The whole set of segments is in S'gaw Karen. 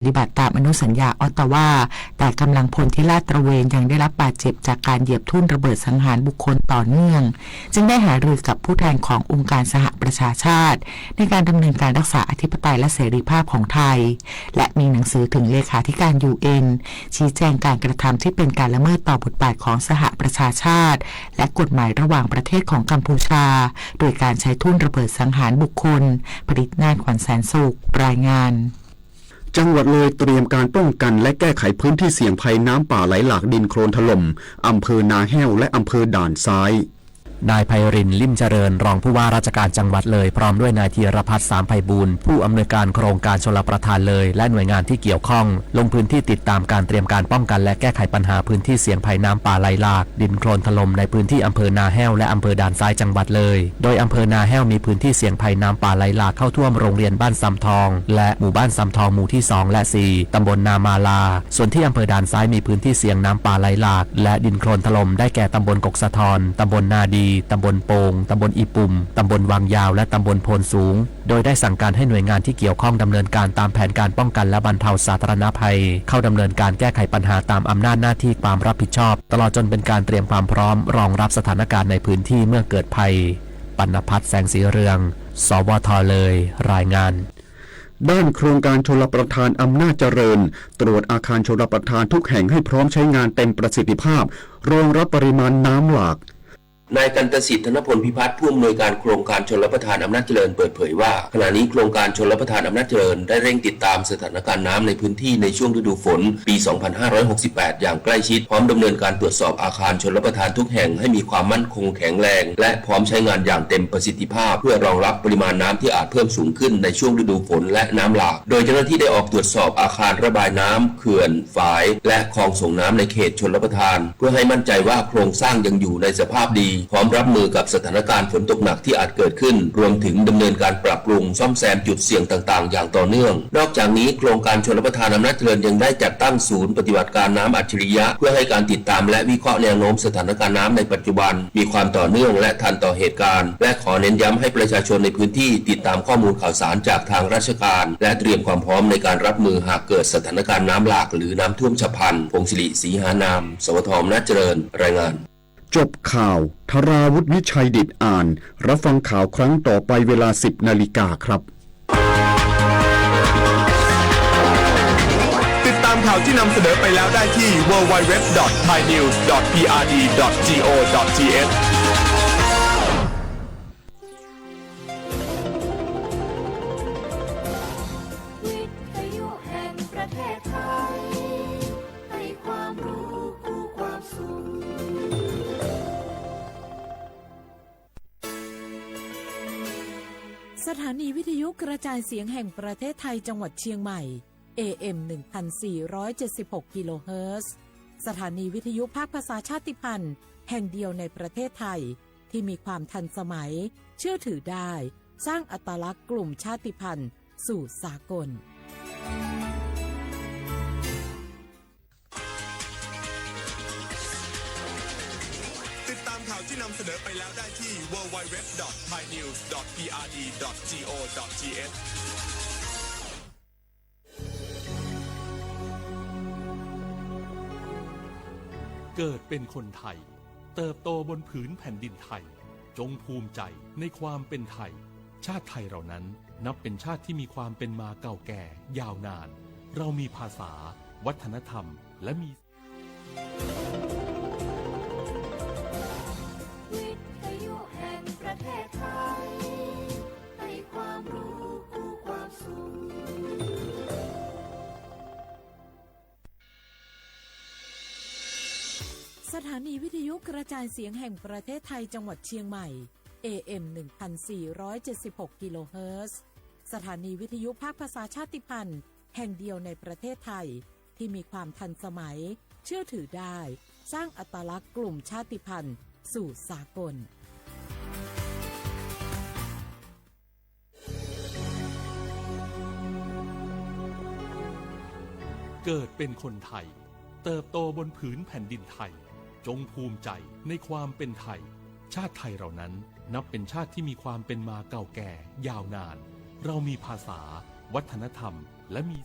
ปฏิบัติตามอนุสัญญาออตตาวา แต่กำลังพลที่ลาดตระเวนยังได้รับบาดเจ็บจากการเหยียบทุ่นระเบิดสังหารบุคคลต่อเนื่อง จึงได้หารือกับผู้แทนขององค์การสหประชาชาติ ในการดำเนินการรักษาอธิปไตยและเสรีภาพของไทย และมีหนังสือถึงเลขาธิการ ยูเอ็น ชี้แจงการกระทำที่เป็นการละเมิดต่อบทบาทของสหประชาชาติ และกฎหมายระหว่างประเทศของกัมพูชา โดยการใช้ทุ่นระเบิดสังหารบุคคล ผลิตนาถ ขวัญแสนสุข รายงาน จังหวัดเลยเตรียมการป้องกันและแก้ไขพื้นที่เสี่ยงภัยน้ำป่าไหลหลากดินโคลนถล่ม อำเภอนาแห้วและอำเภอด่านซ้าย นายไพรินทร์ ลิ่มเจริญ รองผู้ว่าราชการจังหวัดเลย พร้อมด้วยนายธีรพัฒน์ สามไพบูลย์ ผู้อำนวยการโครงการชลประทานเลย และหน่วยงานที่เกี่ยวข้อง ลงพื้นที่ติดตามการเตรียมการป้องกันและแก้ไขปัญหาพื้นที่เสี่ยงภัยน้ำป่าไหลหลาก ดินโคลนถล่มในพื้นที่อำเภอนาแห้วและอำเภอด่านซ้ายจังหวัดเลย โดยอำเภอนาแห้วมีพื้นที่เสี่ยงภัยน้ำป่าไหลหลากเข้าท่วมโรงเรียนบ้านซำทอง และหมู่บ้านซำทองหมู่ที่ สอง และ สี่ ตำบลนามาลา ส่วนที่อำเภอด่านซ้ายมีพื้นที่เสี่ยงน้ำป่าไหลหลาก และดินโคลนถล่มได้แก่ตำบลกกสะทอน ตำบลนาดี ตำบลโป่ง ตำบลอีปุ่ม ตำบลวังยาว และตำบลโพนสูง โดยได้สั่งการให้หน่วยงานที่เกี่ยวข้องดำเนินการตามแผนการป้องกันและบรรเทาสาธารณภัย เข้าดำเนินการแก้ไขปัญหาตามอำนาจหน้าที่ความรับผิดชอบ ตลอดจนเป็นการเตรียมความพร้อมรองรับสถานการณ์ในพื้นที่เมื่อเกิดภัย ปัณณพัฒน์ แสงสีเรือง สวท เลย รายงาน ด้านโครงการชลประทานอำนาจเจริญ ตรวจอาคารชลประทานทุกแห่งให้พร้อมใช้งานเต็มประสิทธิภาพ รองรับปริมาณน้ำหลาก นายกันตสิทธิ์ ธนพลพิพัฒน์ ผู้อำนวยการโครงการชลประทานอำนาจเจริญเปิดเผยว่า ขณะนี้โครงการชลประทานอำนาจเจริญได้เร่งติดตามสถานการณ์น้ำในพื้นที่ในช่วงฤดูฝนปี สองพันห้าร้อยหกสิบแปด อย่างใกล้ชิด พร้อมดำเนินการตรวจสอบอาคารชลประทานทุกแห่งให้มีความมั่นคงแข็งแรง และพร้อมใช้งานอย่างเต็มประสิทธิภาพ เพื่อรองรับปริมาณน้ำที่อาจเพิ่มสูงขึ้นในช่วงฤดูฝนและน้ำหลาก โดยเจ้าหน้าที่ได้ออกตรวจสอบอาคารระบายน้ำ เขื่อน ฝาย และคลองส่งน้ำในเขตชลประทาน เพื่อให้มั่นใจว่าโครงสร้างยังอยู่ในสภาพดี พร้อมรับมือกับสถานการณ์ฝนตกหนักที่อาจเกิดขึ้น รวมถึงดำเนินการปรับปรุงซ่อมแซมจุดเสี่ยงต่างๆ อย่างต่อเนื่อง นอกจากนี้โครงการชลประทานอำนาจเจริญยังได้จัดตั้งศูนย์ปฏิบัติการน้ำอัจฉริยะ เพื่อให้การติดตามและวิเคราะห์แนวโน้มสถานการณ์น้ำในปัจจุบัน มีความต่อเนื่องและทันต่อเหตุการณ์ และขอเน้นย้ำให้ประชาชนในพื้นที่ติดตามข้อมูลข่าวสารจากทางราชการ และเตรียมความพร้อมในการรับมือหากเกิดสถานการณ์น้ำหลากหรือน้ำท่วมฉับพลัน พงศิริ ศรีหานาม สวท อำนาจเจริญ รายงาน จบข่าว ธราวุฒิ วิชัยดิตอ่าน รับฟังข่าวครั้งต่อไปเวลา สิบนาฬิกาครับ ติดตามข่าวที่นำเสนอไปแล้วได้ที่ ดับเบิลยู ดับเบิลยู ดับเบิลยู ดอท ไทยนิวส์ ดอท พีอาร์ดี ดอท จีโอ ดอท ทีเอช สถานีวิทยุกระจายเสียงแห่งประเทศไทยจังหวัดเชียงใหม่ เอ เอ็ม หนึ่งพันสี่ร้อยเจ็ดสิบหก กิโลเฮิรตซ์ สถานีวิทยุภาคภาษาชาติพันธุ์แห่งเดียวในประเทศไทย ที่มีความทันสมัย เชื่อถือได้ สร้างอัตลักษณ์กลุ่มชาติพันธุ์สู่สากล ติดตามข่าวที่นำเสนอไปแล้วได้ที่ ดับเบิลยู ดับเบิลยู ดับเบิลยู ดอท ไทยนิวส์ ดอท พีอาร์ดี ดอท จีโอ ดอท ทีเอช เกิดเป็นคนไทย เติบโตบนผืนแผ่นดินไทย จงภูมิใจในความเป็นไทย ชาติไทยเรานั้นนับเป็นชาติที่มีความเป็นมาเก่าแก่ยาวนาน เรามีภาษา วัฒนธรรม และมี สถานีวิทยุกระจายเสียงแห่งประเทศไทยจังหวัดเชียงใหม่ เอ เอ็ม หนึ่งพันสี่ร้อยเจ็ดสิบหก กิโลเฮิรตซ์ สถานีวิทยุภาคภาษาชาติพันธุ์แห่งเดียวในประเทศไทย ที่มีความทันสมัย เชื่อถือได้ สร้างอัตลักษณ์กลุ่มชาติพันธุ์สู่สากล เกิดเป็นคนไทย เติบโตบนผืนแผ่นดินไทย จงภูมิใจในความเป็นไทย ชาติไทยเรานั้นนับเป็นชาติที่มีความเป็นมาเก่าแก่ยาวนาน เรามีภาษา วัฒนธรรม และมี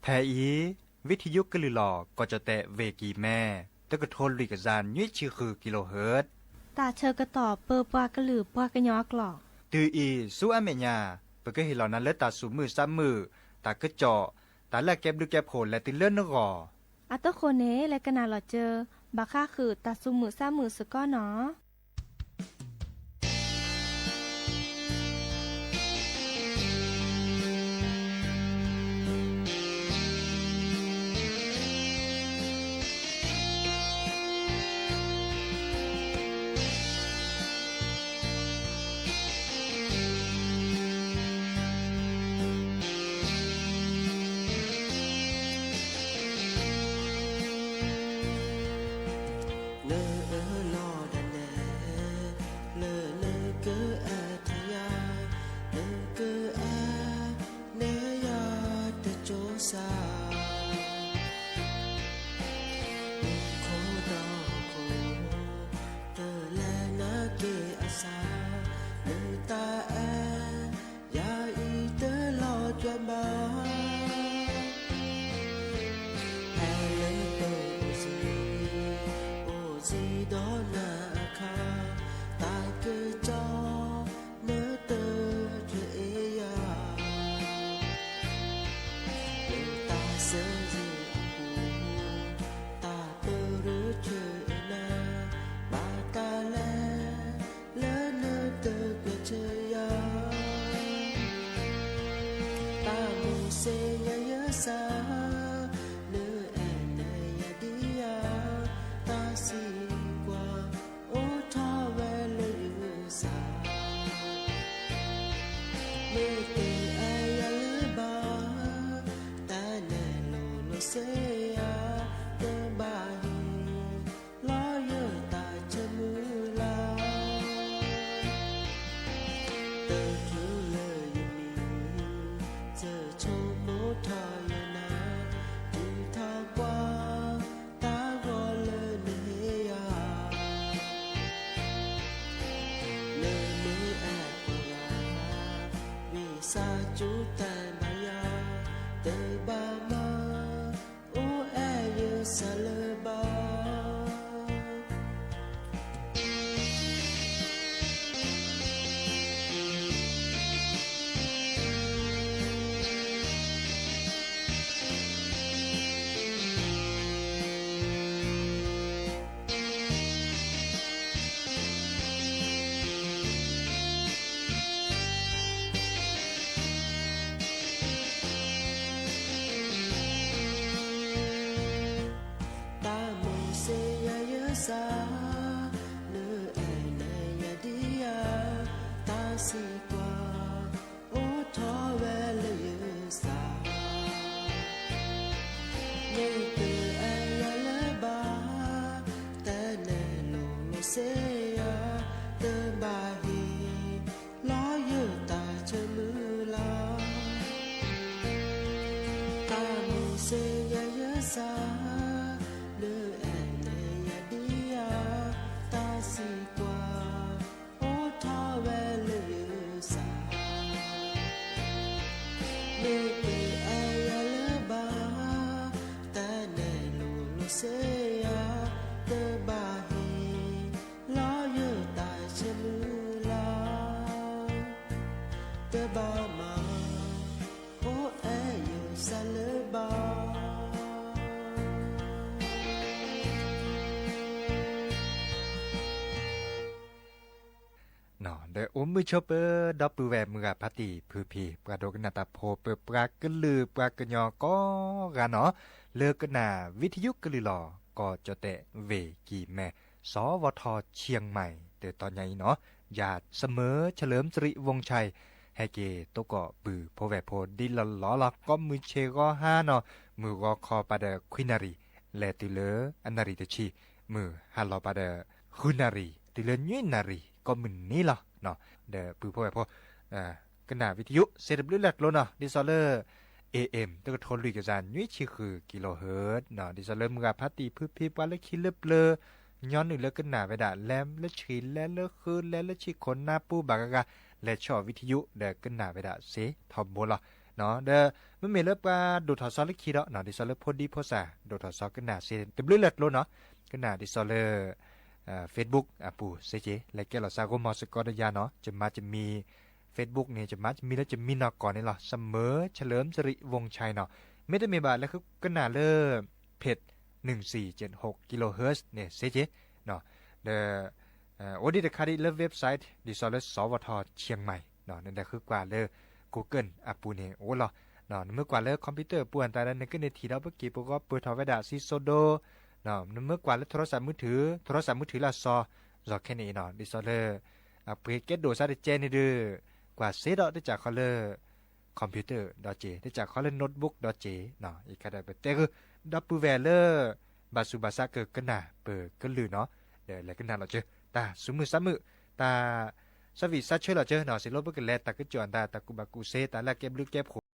ဖဲအံၤ ဝံထံယုကလုၢ်လီၤ ကီၢ်ကၠီၣ်တဲၣ် ဝ့ၢ်ကံၢ်မဲ တကထိလွံၢ်ကယၤနွံဆံဃုကံလိဟၢၣ် တၢ်ဆၢကတီၢ်ပၢပှၤကလုာ်ပှၤကညီအကျိာ် တုၤအံၤဆူအမဲာ်ညါ ပကဟ့ၣ်လီၤနၤလၢတၢ်သူၣ်မုာ်သးမုာ် တၢ်ကစီၣ် တၢ်လၢအကဲဘျုးကဲဖှိၣ်လဲၤတုၤလၢနဂီၢ် အတဃိန့ၣ် လဲၤကနၣ်လီၤစၢၤ ဘၣ်ဃးဃုာ်တၢ်သူၣ်မုာ်သးမုာ်စ့ၢ်ကီးနီၤ. နအၢၣ်လီၤဒၣ်နဲ လၢနကအဲၣ်ထီၣ်ယၤ, နကအဲၣ် နဲယၤတကၠိစါ, မူခိၣ်ဒီးဟီၣ်ခိၣ် တလဲၤနာ်က့ၤအစၢ်, နတၢ်အဲၣ် ယၤအံၤတလီၤကၠွၢ်ဘၣ်. ဟဲလၢပအိၣ်စ့ၢ်, အိၣ်စ့ၢ်ဒီးနၤအခါ, တၢ်ကစီၣ် နတချုးအ့ၣ်ယၤ, လၢတၢ်ဆၢဂ့ၤအပူၤ, တၢ်ပရၢချုးအ့ၣ်နၤ, ဘၣ်တၢ်လဲၤ လၢနတကျၢၤဆၢယၤ, တၢ်မုၢ်စ့ၢ်ယဲၢ်ယဲၢ်စၢ်, နအဲၣ်နဲယၤဒံးယၤ, တၢ်သံကွၢ် အိၣ်ထီၣ်ဝဲလၢယစၢ်, မ့ၢ်တအဲၣ်ယၤလၢၤဘၣ်, တၢ်နဲၣ်လိၤလိၤစ့ၢ်ယၤ, တဘၣ်ဟ့ၣ် လီၤယတၢ်ဆၢမုၢ်လၢ်, တချုးလၢယမံၤ, စၢဆိကမိၣ်ထီၣ်ယနၤ, တုၤထီၣ်ကွၢ် တၢ်ဂီၤလၢနဟ့ၣ်ယၤ, လၢနအဲၣ်ပှၤဂၤ, ဝံသးစူၤတဲဘၣ်ယၤ, တဘၣ်မၤ အိၣ်အဲၣ်ယစၢ်လၢၤဘၣ်. တၢ်မုၢ်စ့ၢ်ယဲၢ်ယဲၢ်စၢ်, နအဲၣ်နဲယၤဒံးယၤ, တၢ်သံကွၢ် အိၣ်ထီၣ်ဝဲလၢယစၢ်, မ့ၢ်တအဲၣ်ယၤလၢၤဘၣ်, တၢ်နဲၣ်လိၤလိၤစ့ၢ်ယၤ, တဘၣ်ဟ့ၣ် လီၤယတၢ်ဆၢမုၢ်လၢ်, တၢ်မုၢ်စ့ၢ်ယဲၢ်ယဲၢ်စၢ်, နအဲၣ်နဲယၤဒံးယၤ, တၢ်သံကွၢ် အိၣ်ထီၣ်ဝဲလၢယစၢ်, မ့ၢ်တအဲၣ်ယၤလၢၤဘၣ်, တၢ်နဲၣ်လိၤလိၤစ့ၢ်ယၤ, တဘၣ်ဟ့ၣ် လီၤယတၢ်ဆၢမုၢ်လၢ်, တဘၣ်မၤ အိၣ်အဲၣ်ယစၢ်လၢၤဘၣ်. ဒီးအိၣ်မုာ်ဆိပၢၤဒီပုၢ်ဝဲၢ်မုၢ်ဂၤဖးတံၢ်ဖုဖံ ပှၤဒိကနၣ်တၢ်ဖိ ပပှၤကလုာ်ပှၤကညီကိးဂၤနီၤ, လၢကနၣ်ဝံထံယုကလုၢ်လီၤ ကီၢ်ကၠီၣ်တဲၣ် ဝ့ၢ်ကံၢ်မဲ စီၤဝီၤထီၣ်ဆံၣ်မဲၣ် တတီၤညါအံၤနီၤ, ယၤ စမၢၢ် เฉลิมสิริวงศ์ชัย ဟဲက့ၤသကိးပုၢ်ဖိဝဲၢ်ဖိဒ်လီၢ်လီၢ်လီၤ. ကိးမုၢ်ဆ့ၣ်ဂီၤဟါနီၤ, မုၢ်ဂီၤခီပၤဒီးခွံနၣ်ရံၣ် လဲၤတုၤလၢအနၣ်ရံၣ်တဆံ, မုၢ်ဟါလီၤပၤဒီး ဃုနၣ်ရံၣ် တုၤလၢနွံနၣ်ရံၣ် ကိးမုၢ်နံၤလီၤ. ဒီးပုၢ်ဖိဝဲၢ်ဖိ ကနၣ်ဝံထံယု စဲးတဘျုးလၢ်ကျိနီၤ, ဒ်သိးလၢ เอเอ็ม တကထိလွံၢ်ကယၤနွံဆံဃုကံလိဟၢၣ်, ဒ်သိးလၢမုၢ်ဂၤဖးတံၢ်ဖုဖံ ပှၤလၢခံလၢပျၢၤ ညီနုၢ်လၢကနၣ်ဝဲဒၣ် လဲၤလၢဆံး လဲၤလၢဃု လဲၤလၢဆံးခိၣ်နၢ်ပူၤဘၣ်ဂၤဂၤ လဲၤဆီၣ်ဝံထံယု ဒီးကနၣ်ဝဲဒၣ်စ့ထီဘိလီၤ. ဒီးမ့မ့ၢ်လၢပှၤဒိၣ်ထီၣ်စီၤလၢခံဒီး ဒ်သိးလၢဖိဒံဖိသၣ် ဒိၣ်ထီၣ်စီၤကနၣ်စ့တဘျုးလၢကျိနီၤ, ကနၣ်ဒ်သိးလၢ Facebook အပူၤစ့က့ လဲၤကဲလီၤစးဂိမီၤစ့ၢ်ကီးဒီးယၤနီၤ, ယမါယမံၤ Facebook န့ၣ် ယမါယမံၤလၢယမံၤနီၢ်ကီၢ်န့ၣ်လီၤ, စမၢၢ် เฉลิมสิริ วงศ์ชัย နီၤ, မ့တမ့ၢ်ဘၣ်လၢဃုကနၣ်လၢ เพจ หนึ่งสี่เจ็ดหก กิโลเฮิรตซ์ န့ၣ်စ့က့ ဒီး အိၣ်ဒံးတခါဒံးလၢ website ဒ်သိးလၢ สวท เชียงใหม่ နလဲၤဃုကွၢ်လၢ Google အပူၤန့ၣ်အိၣ်လီၤ, နမ့ၢ်ကွၢ်လၢ computer အပူၤအတၢ်ဒီး နကန့ၢ်ထံၣ်ဒီးပက့ၤပဂီၤပၢၢ်ထီၣ်ဝဲဒၣ်စံၣ်စိၤဒိ, နမ့ၢ်ကွၢ်လၢ โทรศัพท์มือถือ โทรศัพท์มือถือ လၢအစီၤ စီၤခဲန့ၣ်အံၤနီၤ, ဒ်သိးလၢ အပှ့ၤကဲဒိၣ်စးတကဲန့ၣ်ဒီး ကွၢ်စ့ဒီးတကးခီလၢ computer ဒီးက့ၤ တကးခီလၢ notebook ဒီးက့ၤ, အံၤခါဒီးပတဲဂုာ် ဒီပုၢ်ဝဲၢ်လၢ ဘၣ်ဆူးဘၣ်ဆါကကနၣ်ပကလုၢ်နီၤ, ဒီးလဲၤကနၣ်လီၤကၠၢ တၢ်ဆူးမုၢ်ဆါမုာ်, တၢ် ဆၢဝံၣ်ဆါဆၢလီၤကၠၢနီၤ, စံးလိပကလဲၤတၢ်ကစီၣ်အတၢ် တၢ်ကူၣ်ဘၣ်ကူၣ်စ့ တၢ်လၢအကဲဘျုးကဲဖှိၣ်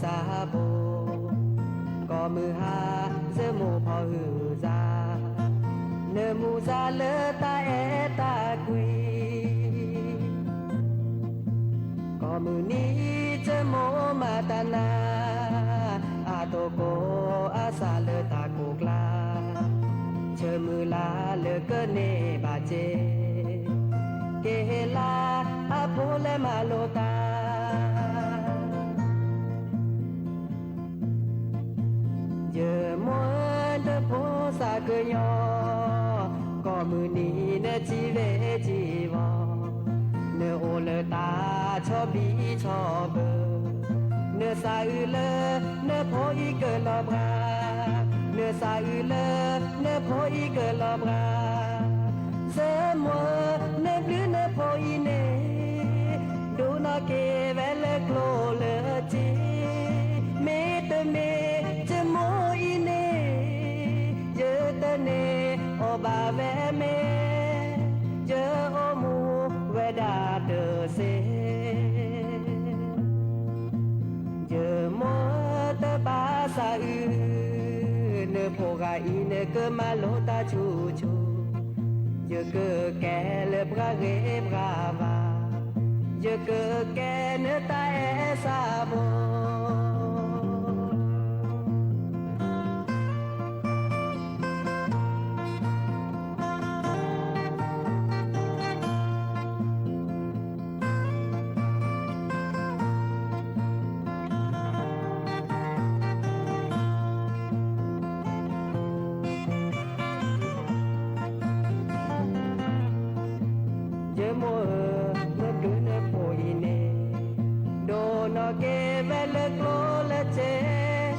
စးဘိ, ကီၢ်မုၢ်ဟါ ယမိၢ်ဖီၣ်ဟုၣ်စါ, နမူစါလၢတၢ်အဲၣ်တၢ်ကွံ ကီၢ်မုၢ်နံၤ ယမိၢ်မၤတၢ်နၤ, အတိၢ်ကိၢ်အစးလၢတၢ်ကိၢ်ကျါ, ဆၢမုၢ်လၢ်လၢကန့ၢ်ဘၣ်စ့, ကဟ့ၣ်လၤအဖိလဲၤမၤလိတၢ် ယမိၢ်ဧၢ နဖိသၣ်ကညီ, ကီၢ်မုၢ်နံၤနထံၣ်ဝဲစံးဘီ, နအိၣ်လၢတၢ်ဆီဘံၣ်ဆီဘၢ, နသးအုးလၢ နဖိအံၤကလီၤဘှါ, နသးအုးလၢ နဖိအံၤကလီၤဘှါ, ယမိၢ်ဧၢ နဘျုးနဖိအံၤန့ၣ် ဒိၣ်နီၢ်က့ၤဝဲလၢကျိလၢစ့, မ့တမ့ၢ် ယမိၢ်အံၤန့ၣ် ယတန့ၢ်အီၣ်ဘၣ်ဝဲမ့ၢ်, ယအိၣ်မူဝဲဒၣ်တသ့ ယမိၢ်တဘၣ်သးအုး, နဖိဂၤအံၤနကမၤလိတၢ်ဆူၣ်ဆူၣ်, ယကကဲလၢပှၤဂ့ၤပှၤဝါ, ယကကဲနတၢ်အဲၣ်စးဘိ ယမိၢ်ဧၢ နဘျုးနဖိအံၤန့ၣ် ဒိၣ်နီၢ်က့ၤဝဲလၢကျိလၢစ့,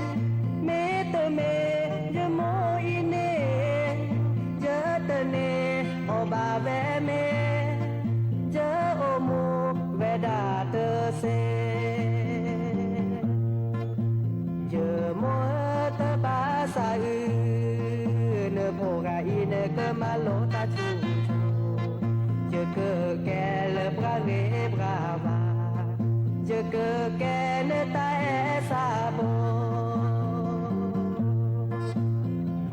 မ့တမ့ၢ် ယမိၢ်အံၤန့ၣ် ယတန့ၢ်အီၣ်ဘၣ်ဝဲမ့ၢ်, ယအိၣ်မူဝဲဒၣ်တသ့ ယမိၢ်ဧၢ တဘၣ်သးအုး, နဖိဂၤအံၤနကမၤလိတၢ်ဆူၣ်ဆူၣ်, ယကကဲလၢပှၤဂ့ၤပှၤဝါ, ယကကဲနတၢ်အဲၣ်စးဘိ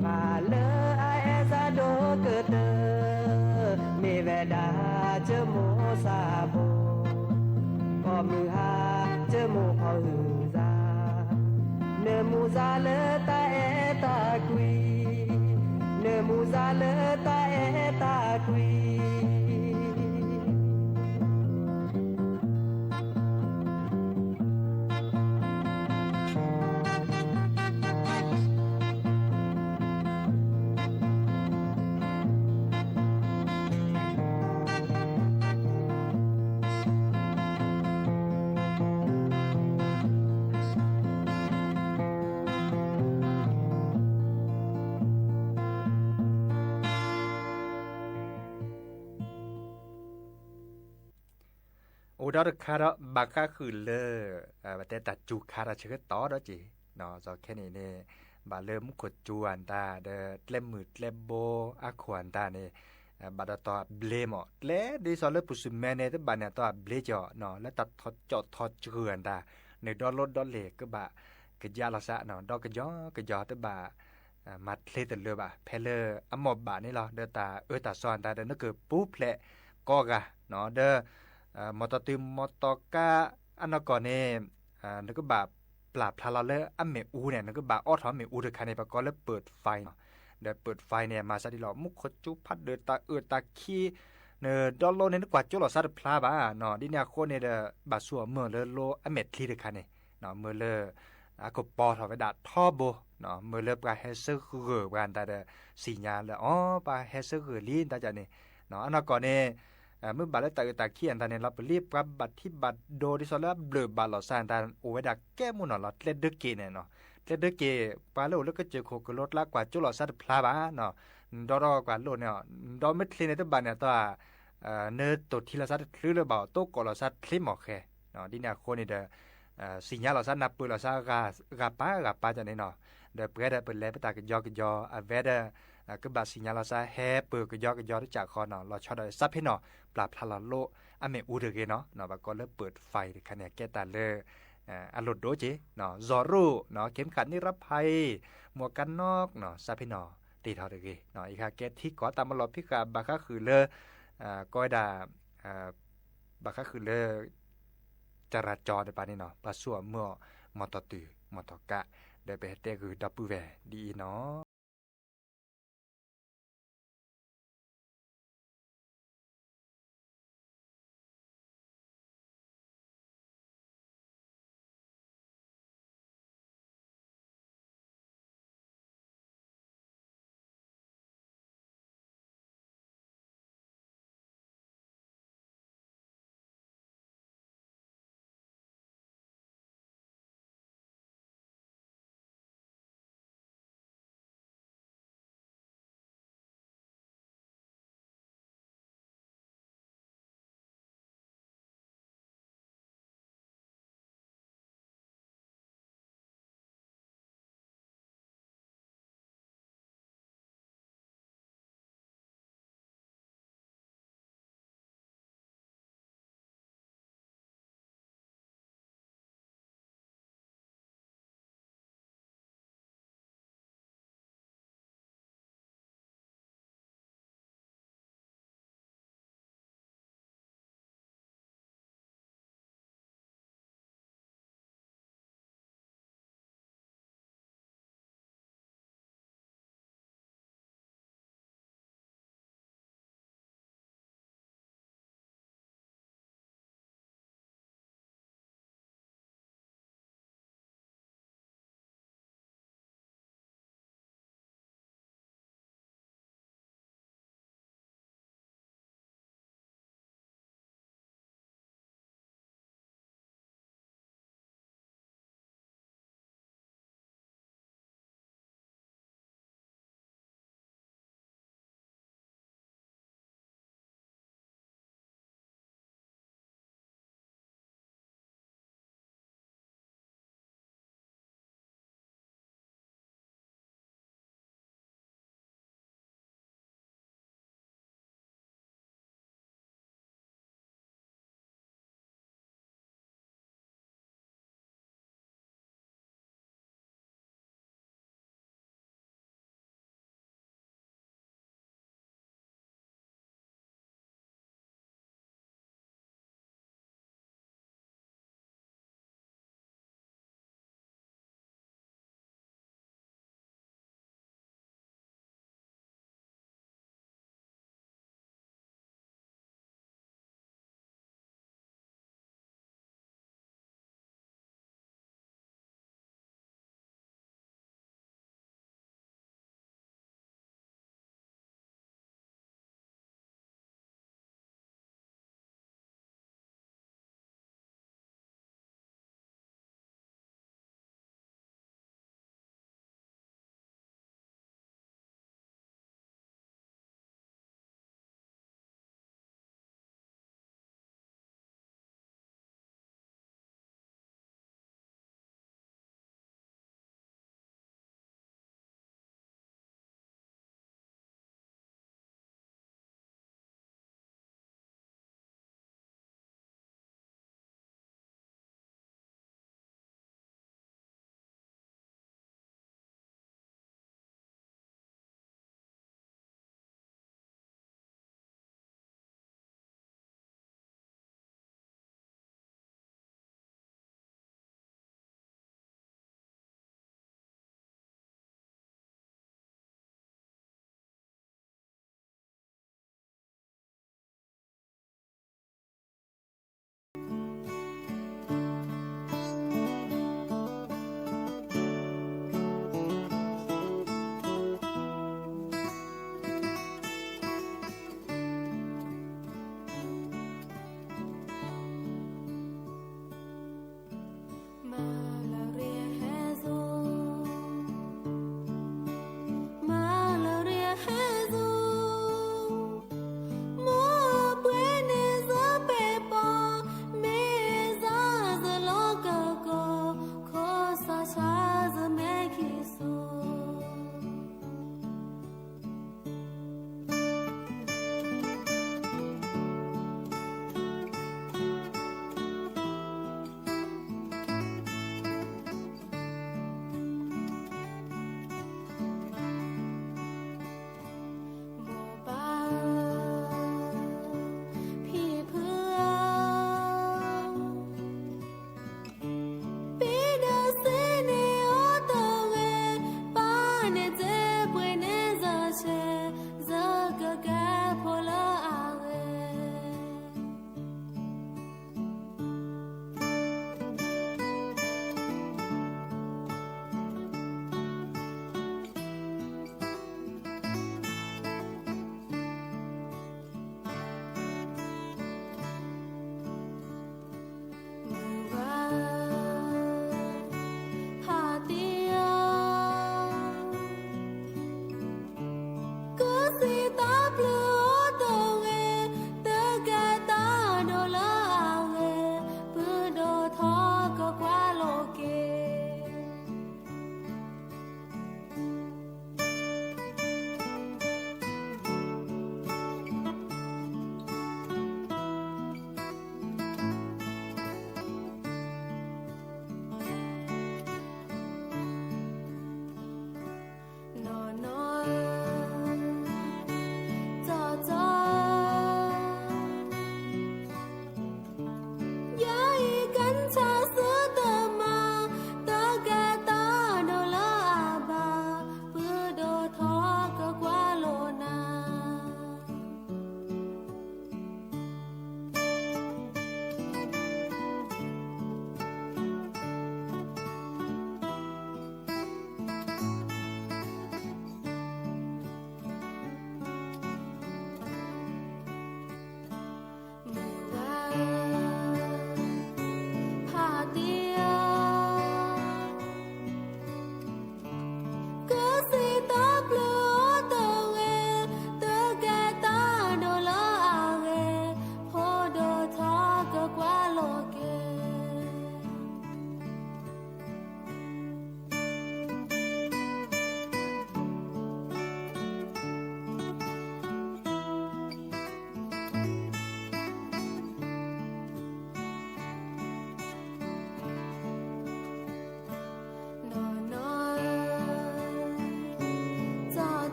ပှၤလၢအအဲၣ်စးဒိၣ်ကတၢၢ်, မ့ၢ်ဝဲဒၣ်ယမိၢ်စးဘိ, ကီၢ်မုၢ်ဟါ ယမိၢ်ဖီၣ်ဟုၣ်စါ, နမူစါလၢတၢ်အဲၣ်တၢ်ကွံ, နမူစါလၢတၢ်အဲၣ်တၢ်ကွံ အိၣ်ဒီးတခါဒီး ဘၣ်ဃးဃုာ်လၢ ပတဲတၢ်စူၤခါတၢ်ဆၢကတီၢ်ဒီးက့ၤ, စီၤခဲန့ၣ်န့ၣ် ဘၣ်လၢမူခိၣ်စူၤအတၢ်ဒီး ကျဲမုၢ်ကျဲဘိအခိၣ်အတၢ်န့ၣ် ဘၣ်ဒီးတီၢ်အဘျ့မး ကျဲဒ်သိးလၢပူၤစူၤမဲန့ၣ် တဘၣ်န့ၣ်တီၢ်အဘျ့ကီး လၢတၢ်ထီကၠီၣ်ထီစှုၤအတၢ် နဒီလိဒီလ့ၣ်ကဘၣ်ကယါလီၤသး ဒီကယီကယီတဘၣ် မၤချ့တလၢဘၣ် ဖဲလၢအမိၢ်ဘၣ်န့ၣ်လီၤ. ဒီးတၢ်အၢတၢ်သီအတၢ်ဒီး နကပူၤဖျဲးကိးဂၤ ဒီး မီၢ်တီတုၤမီၢ်တီကါအနီၢ်ကီၢ်န့ၣ် နကဘၣ်ပျၢ်ဖျါလီၤလၢအမ့ၣ်အူန့ၣ် နကဘၣ်အိးထီၣ်မ့ၣ်အူတခါန့ၣ် ပကိးလၢ ပၢၣ်ဖဲ နီၤ. ဒီး ပၢၣ်ဖဲ န့ၣ် မၤသးဒ်လီၤ မူခိၣ်စူၤဖးဒိၣ်တၢ်အၢၣ်တၢ်ခံ နဒီလိန့ၣ် နကွၢ်ကၠိလိာ်သးတဖျါဘၣ်နီၤ. ဒ်န့ၣ်အဃိန့ၣ်ဒီး ဘၣ်ဆူအမုၢ်လၢလိအမဲာ်ချံတခါန့ၣ် မ့ၢ်လၢ အကပီၤထီၣ်ဝဲဒၣ်ထီဘိ မ့ၢ်လၢပှၤဟဲဆၢဂၢၢ်ပှၤတၢ်ဒီး သ့ၣ်ညါလၢအီၤ ပှၤဟဲဆၢဂၢၢ်လံတၢ်န့ၣ် အနီၢ်ကီၢ်န့ၣ် မ့ၢ်ဘၣ်လၢတၢ်အၢၣ်တၢ်ခံအတၢ်န့ၣ် လီၤပလံၤပှၤဘၣ်ထံဘၣ်ဒိ ဒ်သိးလၢအဘျုးဘၣ်လီၤသးတၢ် အိၣ်ဝဲဒၣ်ကဲမူနီၤလီၤ. ကျဲဒၢက့ၤန့ၣ်နီၤ ကျဲဒၢက့ၤ ပှၤလၢအိၣ်လၢကစၢၢ်ခိၣ်ကလိကျါ ကွၢ်ကၠိလိာ်သးတဖျါဘၣ်နီၤ. ဒီဒီကွၢ်လိန့ၣ် ဒီမ့ၢ်ချ့န့ၣ် တဘၣ်န့ၣ်တီၢ် နတိၢ်ထံလိာ်သးတချုးလၢၤဘၣ် တိကိးလိာ်သးချ့မီၢ်ဃဲ ဒ်န့ၣ်အဃိန့ၣ်ဒီး သ့ၣ်ညါလိာ်သးနၢ်ပၢၢ်လိာ်သး ဂၤပၢ်ဂၤပၢ်တၢ်န့ၣ်နီၤ. ဒီးပှဲၤဒီးပလဲၤပတၢ်ကယီကယီ အဝဲဒီး ကဘၣ်သ့ၣ်ညါလိာ်သးဟဲပၢၢ်ကယီကယီတစဲးဃီနီၤ. လီၤဆီဒီးသးဖဲနီၤ ပျၢ်ဖျါလီၤလိအမဲာ်အူတဂ့ၤနီၤ. ဘၣ်ကိးလၢ ပၢၣ်ဖဲ တခါန့ၣ် ကဲတၢ်လၢ အလိၣ်ဒိၣ်က့ၤ စီၤရိၣ် เข็มขัดนิรภัย หมวกกันน็อก စးဖဲနီၤ တ့ထီၣ်တဂ့ၤ. ယကဟးကဲထံကီၢ်တၢ်မၤလီၤဖံးဃာ် ဘၣ်ဃးဃုာ်လၢ ကိးဝဲဒၣ် ဘၣ်ဃးဃုာ်လၢ จราจร တပၤန့ၣ်နီၤ ပာ်ဆူၣ်အီၤမုၢ်အီၤ မီၢ်တီၢ်တုၤ မီၢ်တီၢ်ကး ဒီးပဟဲတဲဂုာ်ဒီပုၢ်ဝဲၢ်ဒ်အံၤနီၤ.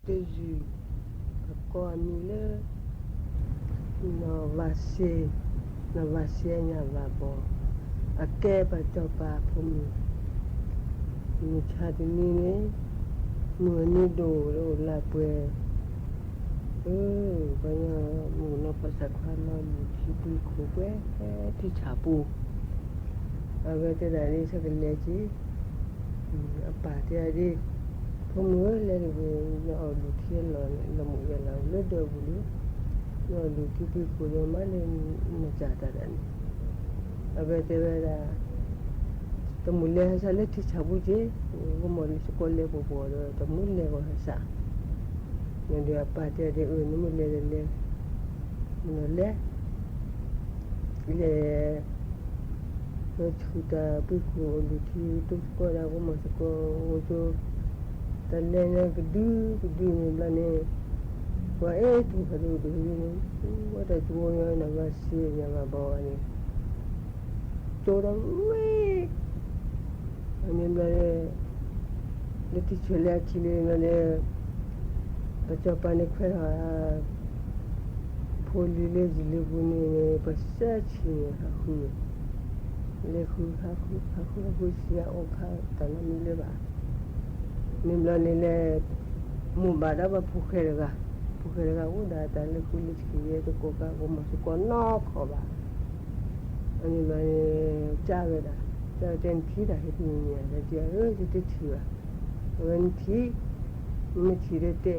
တယုၢ်, အကိးအမံၤလၢ နီၢ်ဝၤစ့, နီၢ်ဝၤစ့ညၣ်ဘၣ်ဘီ, အကဲပှၤစီၤပၤဖိမုၣ်, မုၢ်ဆါတနံၤန့ၣ်, မုၢ်အနံၤဒိၣ်လၢအိၣ်လၢပှဲၤ, အၢ ပှၤညီမုၣ်နီၢ်ဖီစၢ်ခွါလီၤမုၢ်ထံပှံၤခိၣ်ပှဲၤထံဆၣ်ပူၤ, အဝဲတဲဒၣ်ဒ်ဆၢကလဲၤက့ၤ အပၢ်တဲဒၣ်ဒ်, ဖိမုၣ်ဧၢ လဲၤတဂ့ၤ, နအီၣ်လူၤထံလီၤ လီၤမုၢ်ယဲလီၤလၢဒၢးပူၤလံ, နအီၣ်လူၤထံပှံၤခိၣ်ဒီးမၤလၢနစၢ်တၢ်ဒၣ်န့ၣ်, အဝဲတဲဝဲဒၣ်, တမုၢ်လဲၤဟဲစးလၢထံဆၣ်ပူၤက့ၤ, ကမီၤလံစကီးလဲၤပှီၢ်ပှီၢ်ဒီး တမုၢ်လဲၤဂီၤဟဲစး, ဒီးအပၢ်တဲဒၣ်အၢ နမုၢ်လဲၤဒီးလဲၤ, မ့ၢ်လဲၤ လဲၤ လၢဆူၣ်တၢ်ပှ့ၤခိၣ်အလူၤထံ တိစကီးဒၣ် ကမီၤစကီး အိၣ်ကၠိ တၢ်လဲၤညါကဒုကဒုန့ၣ်ဘျီန့ၣ်, ပှၤအဲၣ်ထူၣ်ဖးဒိၣ်တဂ့ၤန့ၣ်, ဝဲတၢ်ကၠိညါနဘၣ်စံးညါဘၣ်ဘၣ်ဝဲန့ၣ်, ကၠိဒီးဝဲ အန့ၣ်ဘျီန့ၣ် လၢထံဆၢလၢအခံလၢန့ၣ်, ပစီၤပၤန့ၣ်ခွဲးထီၣ် ဖိလံၤလၢယံၤလၢပူၤန့ၣ်န့ၣ် ပစၢဆံးန့ၣ်ဟးဃု, လဲၤဃုဟးဃု ဟးဃုဟးဃုဆံးအအိၣ်ခါတၢ်နီတမံၤလၢၤဘၣ်, န့ၣ်ဘျီန့ၣ်လဲၤ, မိၢ်ဘၣ်ဒီးပှၤဖိၣ်ဃဲတဂၤ, ဖိၣ်ဃဲတဂၤအိၣ်ဒၣ်တၢ်လၢဃုလၢဆံးယဲၢ်တကိးကါ ကမီၤစကီးနီၢ်ခီဘၣ် အန့ၣ်ဘျီန့ၣ်, ကၢ်ဝဲဒၣ်, ကၢ်ဝဲတဲနထံၣ်တၢ်ဟဲတနံၤန့ၣ် ဒီးတဲအၢ ယတထံၣ်ဘၣ်, အဝဲနထံၣ်, နမ့ၢ်ထံၣ်ဒီးတဲ,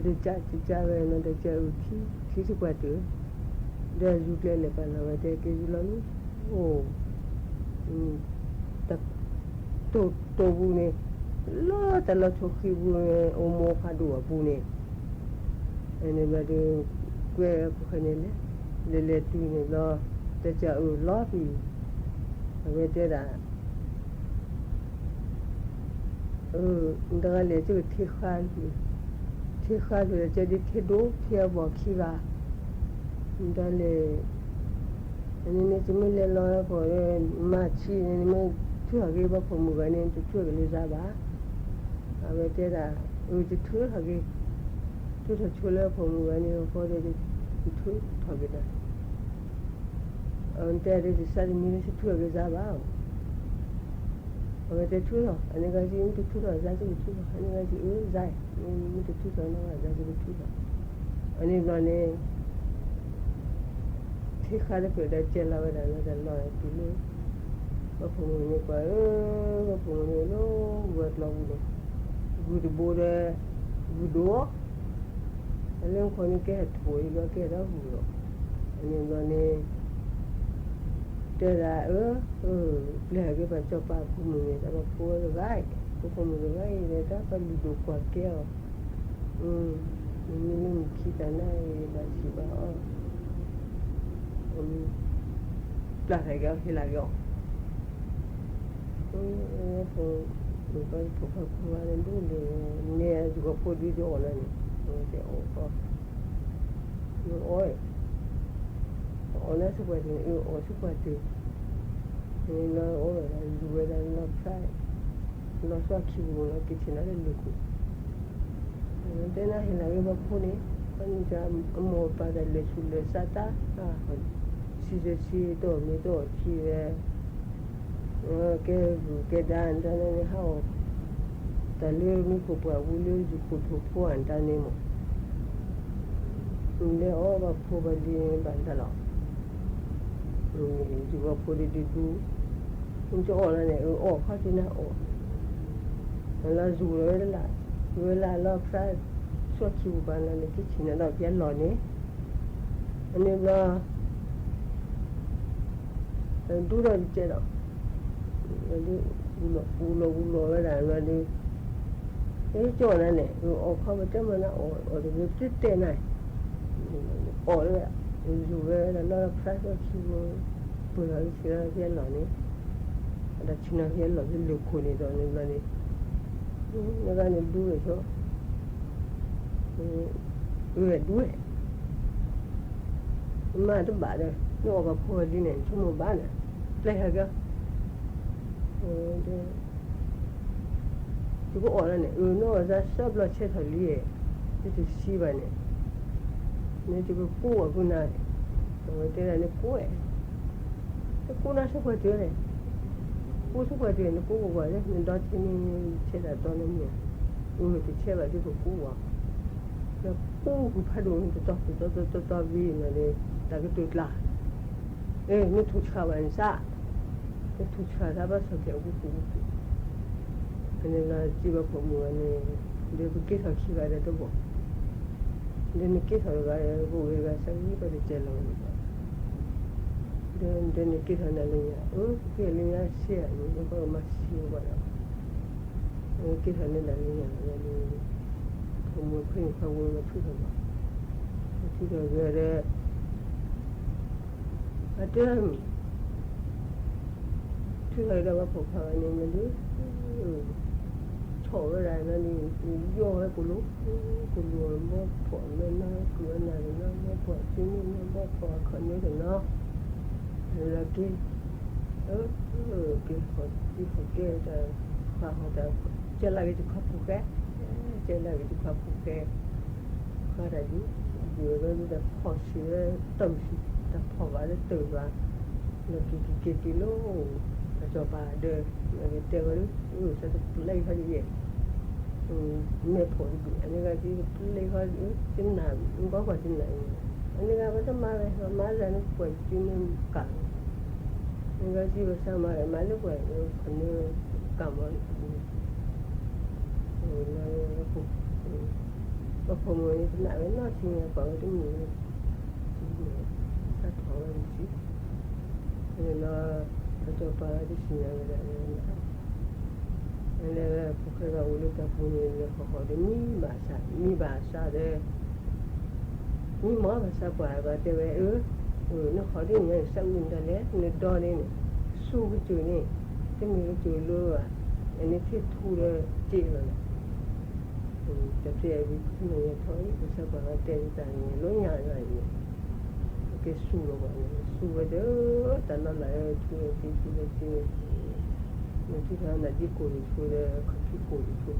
ဒီးတကၢ်တကၢ်ဝဲနီၤ ဒီးကၢ်အုၣ်ထံ, ထံထံၣ်ပှၤတၢၢ်, ဒီးယူၤကျဲလဲၤပာ်လီၤဝဲတဲက့ၤယူၤလီၤမ့ၢ်, အိၣ် တၢ်တိၢ်တိၢ်ပူၤန့ၣ်, လၢတၢ်လီၤထိၣ်ဃံပူၤန့ၣ် အိၣ်မိၢ်ဖးဒိၣ်အပူၤန့ၣ်, န့ၣ်ဘျီဒီး, ကွဲးဖိၣ်ဃဲန့ၣ်လဲၤ, လဲၤလဲၤတုၤန့ၣ်ဘျီ, တၢ်ကၢ်အုၣ်လီၤပံၤ, အဝဲတဲဒၣ် တဂၤလဲၤကထ့ဃါ, ထ့ဃါလၢကဲဒ်ထ့ဒိၣ်ထ့အဘီၣ်ခံဂၤ, ဒ်လဲၣ်, န့ၣ်န့ၣ် တမ့ၢ်လဲၤလီၤအဃိ, မၤဆံးန့ၣ် နမ့ၢ်ထုးထီၣ်က့ၤဘၣ်ဖိမုၣ်ဂၤန့ၣ် တထုးက့ၤလၢယၤဘၣ်, အဝဲတဲဒၣ်, အၢ တထုးထီၣ်က့ၤ, ထုးထီၣ်ဆိလၢဖိမုၣ်ဂၤန့ၣ်အဃိဒီး, တထုးထီၣ်က့ၤဒီး အတဲဒ်တစးတမံၤလၢ တထုးထီၣ်က့ၤယၤဘၣ်, အဝဲတဲထုးထီၣ်, အန့ၣ်ဂၤက့ မ့ၢ်တထုးထီၣ်ယၤက့ တထုးထီၣ်, အန့ၣ်ဂၤက့ အၢ ယၤ, မ့ၢ်တထုးထီၣ်နီၢ်ဂၤ ယၤက့ တထုးထီၣ်, အန့ၣ်ဘျီန့ၣ် ထံဃါတဖျၢၣ်ဒီးကဲလီၤဝဲဒၣ်လၢတၢ်လီၢ်တုၤလၢ, ပှၤဖိမုၣ်န့ၣ်ကွၢ်ဧၢ, ပှၤဖိမုၣ်န့ၣ်လၢဂုၢ်အကျီပူၤန့ၣ်, ဂုၢ်တဘိဒီး, ဂုၢ်ဒိၣ် အလၢမူခိၣ်န့ၣ်ကဲထီၣ်ထိၣ်အံၤဘျီကဲထီၣ်ဂုၢ်လီၤ, အန့ၣ်ဘျီန့ၣ် တဲဒၣ်အၢ, ပျဲဟဲက့ၤပှၤစီၤပၤဖိမုၣ်န့ၣ် တၢ်ဘၣ်ဖိဝဲတဂၤအံၤ, ဖိမုၣ်တဂၤအံၤဒီး တၢ်ပလုၢ်ဒိၣ်ကွၢ်ကဲအီၤ, မ့မ့ၢ်လၢမုၢ်ခံတၢ်နါအံၤ ဘၣ်ဆံးဘၣ်အီၣ်, ပျၢ်သးက့ၤအီၤ ဟ့ၣ်လီၤက့ၤအီၤ, ဖိ, ဖိခွါဖိခွါန့ၣ်ဒိၣ်လဲၣ်, နဲယကီၢ်ဖိဒုးဒိၣ်အီၤလၢန့ၣ်, တဲအီၤ, အီၣ်, အီၣ်လၢဆူပှၤတၢၢ်န့ၣ် အီၣ်ဆူပှၤတၢၢ်, လၢအီၣ်ဝဲဒၣ် လူၤဝဲဒၣ်လီၢ်ဖျါ, လီၢ်သွၣ်ခံပူၤလီၤ က့ၤဆ့ၣ်နီၤလၢလၢၢ်ခိၣ်, တဲနၤဟ့ၣ်လီၤက့ၤပှၤဖိန့ၣ်, ပှၤန့ၣ်တၢ်အမိၢ်အပၢ်တၢ်လဲၤဆူးလဲၤဆါတၢ်, ဆံးဆံးတအိၣ်မ့ၢ်တအိၣ်ထံဝဲ ကဲဂုၢ်ကဲဒါတၢ်န့ၣ်န့ၣ် ဟးအီၣ်, တၢ်လၢမူခိၣ်ပှၢ်ပူၤလၢယုၢ်ခိၣ်ထိၣ်ဖိအတၢ်န့ၣ်မး, လဲၤအီၣ်ဘၣ်ဖိဘၣ်လံၤဘၣ်တၢ်လီၤ, ယုၢ်ဘၣ်ဖိဒုဒူ, မ့ၢ်တအီၣ်လၢန့ၣ် အအီၣ်ခီၣ်ထံနၢ်အီၣ်, လၢယုၢ်လီၤဝဲဒၣ်လၢ, ဝဲလၢအလီၢ်ဖျါ, သွၣ်ခံပူၤဘၣ်လၢန့ၣ် က့ၤဆ့ၣ်နီၤဒီးဖဲအလီၢ်န့ၣ် အန့ၣ်ဘျီ, ဒူဒီးတကဲဒီး, ဝူလီၤဝူလီၤဝဲဒၣ်ဘျီဒီး, ကၠီၣ်နၤန့ၣ် အီၣ်ခီပတဲမနၤအီၣ်အီၣ်တဂ့ၤ ပတဲတဲနၤ, အီၣ်လၢ, ယူၤဝဲဒၣ်လၢဖျါထီၣ်ခံဘိ, ပှဲၤလီၤဆ့လီၤဖဲအလီၢ်န့ၣ်, ဒီးဆ့ၣ်နီၤဖဲအလီၢ်ဖဲလၢၢ်ခိၣ်န့ၣ်ဒီးန့ၣ်ဘျီန့ၣ်, နဂၤန့ၣ်ဒူဝဲဆိ အၢ ဒူဝဲ, မ့ၢ်တဘၣ်ဒီး နအီၣ်ဘၣ်ဖိဝဲဒ်န့ၣ် ဆိကမိၣ်ဘၣ်န့ၣ်, ပျဲဟဲက့ၤ, တဲ ယကအီၣ်လၢန့ၣ် အၢ နီၢ်အသးစၢဘျီဆဲထီၣ်လံ, ယတစံးဘၣ်န့ၣ်, နယကကူဝဲဖုနၤ, အဝဲတဲဒၣ်နကူဝဲ, နကူနၤဆၢကွၢ်တၢၢ်လဲၣ်, ကူဆၢကွၢ်တၢၢ် နကူကကွၢ်လဲၣ်, နဒီထံန့ၣ် ဆဲးဒၣ်တီနမ့ၢ်ဧါ, အၢ တဆဲးဘၣ်ဒ်ကကူဝဲ, နကူကူဖးဒိၣ်န့ၣ် တတီၤတီတီတီတီဝံၤန့ၣ်ဒီး တၢ်ကတိၤကျါ အ့ နထူၣ်ဆှၣ်ဘၣ်န့ၣ်စး, နထူၣ်ဆှၣ်သးဘၣ်ဆီၣ်ကဲးအကူကူကူ, ဖဲန့ၣ်လီၤစံးဘၣ်ဖိမုၣ်ဂၤန့ၣ်, ဒီးပက့ၤထီၣ်ခံဂၤဒီးတဘီၣ်, ဒီးနက့ၤထီၣ်တဂၤဒီး ပအိၣ်ဂ့ၤတဂၤဆၢဂ့ၤပတစဲးလီၤဝဲန့ၣ်ဘၣ်, ဒီးနက့ၤထီၣ်နၤလၢညါ, အၢ ပက့ၤလၢညါဆံးဧါန့ၣ် ပကမၤဆံးဝဲဘၣ်ဒီး က့ၤထီၣ်န့ၢ်ဒၣ်လၢညါဝဲဒီး, ဖိမုၣ်ခွံခွါဝဲလီၤဖုၣ်ထီၣ်ဘၣ်, လီၤဖုၣ်ထီၣ်ဝဲဒီး, အတဲ, ထုးထီၣ်ဒီးပှၤဖိခွါဝဲန့ၣ်မ့ၢ်ဒုး, ဆီၣ်ဝဲဒၣ်န့ၣ်ဒီး, ယီၢ်ဝဲကိၣ်လိ, ကိၣ်လိဘီဖီၣ်လၢနီၤ, ကုၢ်အနၢ်တနီၤ, ဘီဖီၣ်အစုန့ၣ်နီၤ, ဘီဖီၣ်အခီၣ်န့ၣ်တနီၤ, လၢက့ၤ က့ၤဟီၣ်က့ၤဟီၣ်က့ၤတၢ်, ပှၤဟီၣ်တၢ်, ကဲလၢက့ၤတခွါဖိဃဲ, ကဲလၢက့ၤတခွါဖိဃဲ, ဃါတၢ်ဒ်, ဒုးဝဲဒၣ်ဖီၣ်ဆံးဝဲတၢ်မုၢ်ဆံး, တၢ်ဖီၣ်ဘၣ်လၢတၢ်ဘၣ်, လီၤက့ၤက့ၤက့ၤက့ၤလီၤ, ပစီၤပၤဒီး, လီၤက့ၤတဲဝဲလၢ, အၢသးတပျဲဃီဒ်ယဲၢ် မဲာ်ဖှီၣ်တဘ့ၣ် အန့ၣ်ဂၤဒ်ပျဲဃီ, တနၢ်, ဘီကွၢ်တနၢ်အံၤ, အန့ၣ်ဂၤပတမၤဝဲ, မၤလၢနကွၢ်က့ၤန့ၣ်ကၢ်လီၤ, အန့ၣ်ဂၤဒ်ပစၢမၤဝဲ မၤလၢကွၢ်ခီန့ၣ်ကၢ်မီၤန့ၣ်, လၢ, ပှၤဖိမုၣ်န့ၣ်တနာ်ဝဲနီတမံၤန့ၣ်, ပှၤဝဲတမုာ်, စးထီၣ်ဝဲတစု, လၢ, ပစီၤပၤတစံၣ်ညါဝဲဒၣ်လၢ လၢဖိၣ်ဃဲဂၤအိၣ်လၢတၢ်ပူၤန့ၣ် လဲၤဟီၣ်ဟီၣ်ဒီးမံဘၣ်ဆၣ်, မံဘၣ်ဆၣ်ဒီး, မံမီၢ်ဘၣ်ဆၣ်ပှၤ ပှၤတဲဝဲအၢ, နဟီၣ်ဒ်န့ၣ် နစးအုၣ်နတၢ်လဲၣ်, နဒီန့ၣ်, စူၢ်ကစၢၢ်န့ၣ်, တမ့ၢ်ကစၢၢ်လၢဘၣ်, အန့ၣ်ထံထူဒီးစ့လီၤလီၤ တၢ်ဖျဲအံၤ ဖုမုၢ်ထီၣ်အံၤ ကစၢ်ပှၤဂၤတဲတၢ်န့ၣ် လီၤညါယွၤအံၤန့ၣ်, ကဲစူၢ်လီၤပှၤန့ၣ် စူၢ်ဝဲဒီး တၢ်လီၤလးဝဲထူဝဲသ့ထူဝဲသ့န့ၣ်, နထံထီၣ်နၤဒ်ကိၢ်တဆူဒီး ခီၣ်ဖံးကိၢ်တဆူ,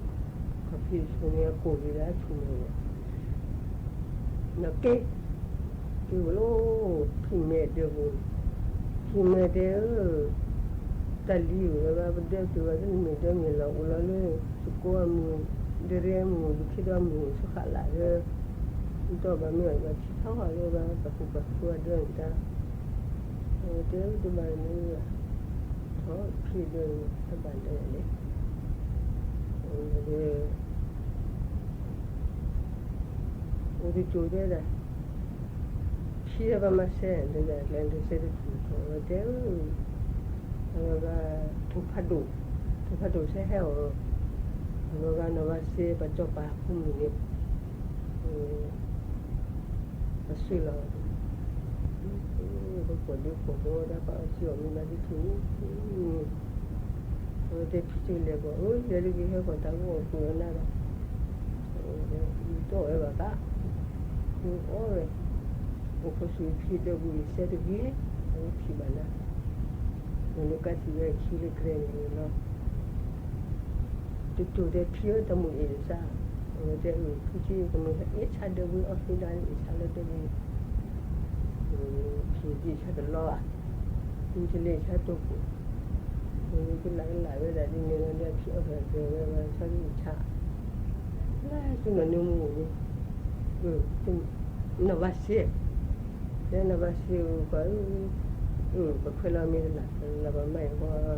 ခီၣ်ဖံးတဆူန့ၣ် အကိၢ်လံလၢအဆူၣ်န့ၣ် နက့ၤ, က့ၤဝဲလီၤ, ဖံးမဲာ်ဒၢပူၤန့ၣ်, ဖံးမဲာ်တဲဧၢ, တၢ်လံၤအိၣ်လၢၤဘၣ် ပဒၢတုၤဘၣ် တမ့ၢ်ဒၢမ့ၢ်လီၤ အိၣ်လီၤလၢ သကိးအမုၢ်, ဒရဲအမုၢ် ဒုးခ့ဒီးအမုၢ် ဆူဃာ်လၢ်လၢ, ဒီးဘၣ်မ့ၢ်အီၤဘၣ်ထံထီၣ်လၢဘၣ် ပှၤကူပှၤသိအဒၢန့ၣ်တၢ်, တဲတဘၣ်န့ၣ်, ထီၣ်ဖံးဒၢန့ၣ် တဘၣ်ဒၢလဲၣ်, ဒီး အိၣ်တကၠိၤတဲဒၣ်, ဖံးဒီးပှၤမၤစဲ, ဒီးကျဲဒီးစဲတထူၣ်ထီၣ်ဝဲတဲ, အဝဲဂၤ, ထိၣ်ဖးဒိၣ်, ထိၣ်ဖးဒိၣ်စဲဟဲအီၤ, အဝဲဂၤနီၢ်ဘၣ်စ့ ပစီၤပၤဖိမုၣ်န့ၣ်, ပစုလီၤ, ပကွၢ်ဒုးကွၢ်ဘီဒၣ်ပှၤအီၣ်ဆံးအီၣ်မံဘၣ်ဒ်ထူၣ်န့ၣ်, အဝဲတဲဖံးစုလဲၤကွၢ် အၢ လဲၤတဂ့ၤဟဲကွၢ်တၢ်ဂီၢ်အီၣ်ကွံာ်အီၤနၤဒီး, ယတီၢ်ဝဲဘၣ်ကး, ယအီၣ်ဝဲ, အိၣ်ခိးဆူဖံးဒၢပူၤအံၤစဲတဂ့ၤ, အဝဲဖံးဘၣ်နၤ, မ့ၢ်လၢကးထံၣ်ဝဲခံလၢကျဲန့ၣ်လီၤ တကၠိၤတဲဖံးဧၢ တၢ်မုၢ်အ့ၣ်တစၢ်, အဝဲတဲအၢ ဖုဆံ ကမ့ၢ်အ့ၣ်ဆါဒၢပူၤအီၣ်ဖံးဒၣ်န့ၣ် အ့ၣ်ဆါလၢဒၢပူၤန့ၣ်, ဖံးဒံးဆါတလီဘၣ်, မ့ၢ်တလဲၤဆါတိၢ်ပူၤ, မ့ၢ်ကလၢ်ကလၢ်ဝဲဒၣ်ဒ်န့ၣ်လီၤဒီးဖံးအီၣ်ဖဲဖဲဝဲဝဲဆါဒံးဆါ လၢဆူနီၢ်နၢမူန့ၣ်, နီၢ်ဘၣ်စ့, တဲနီၢ်ဘၣ်စ့ဧၢ ကွၢ်ဧၢ, ပခွဲးလီၤမ့ၢ်တလၢ် လၢပမၤအံၤ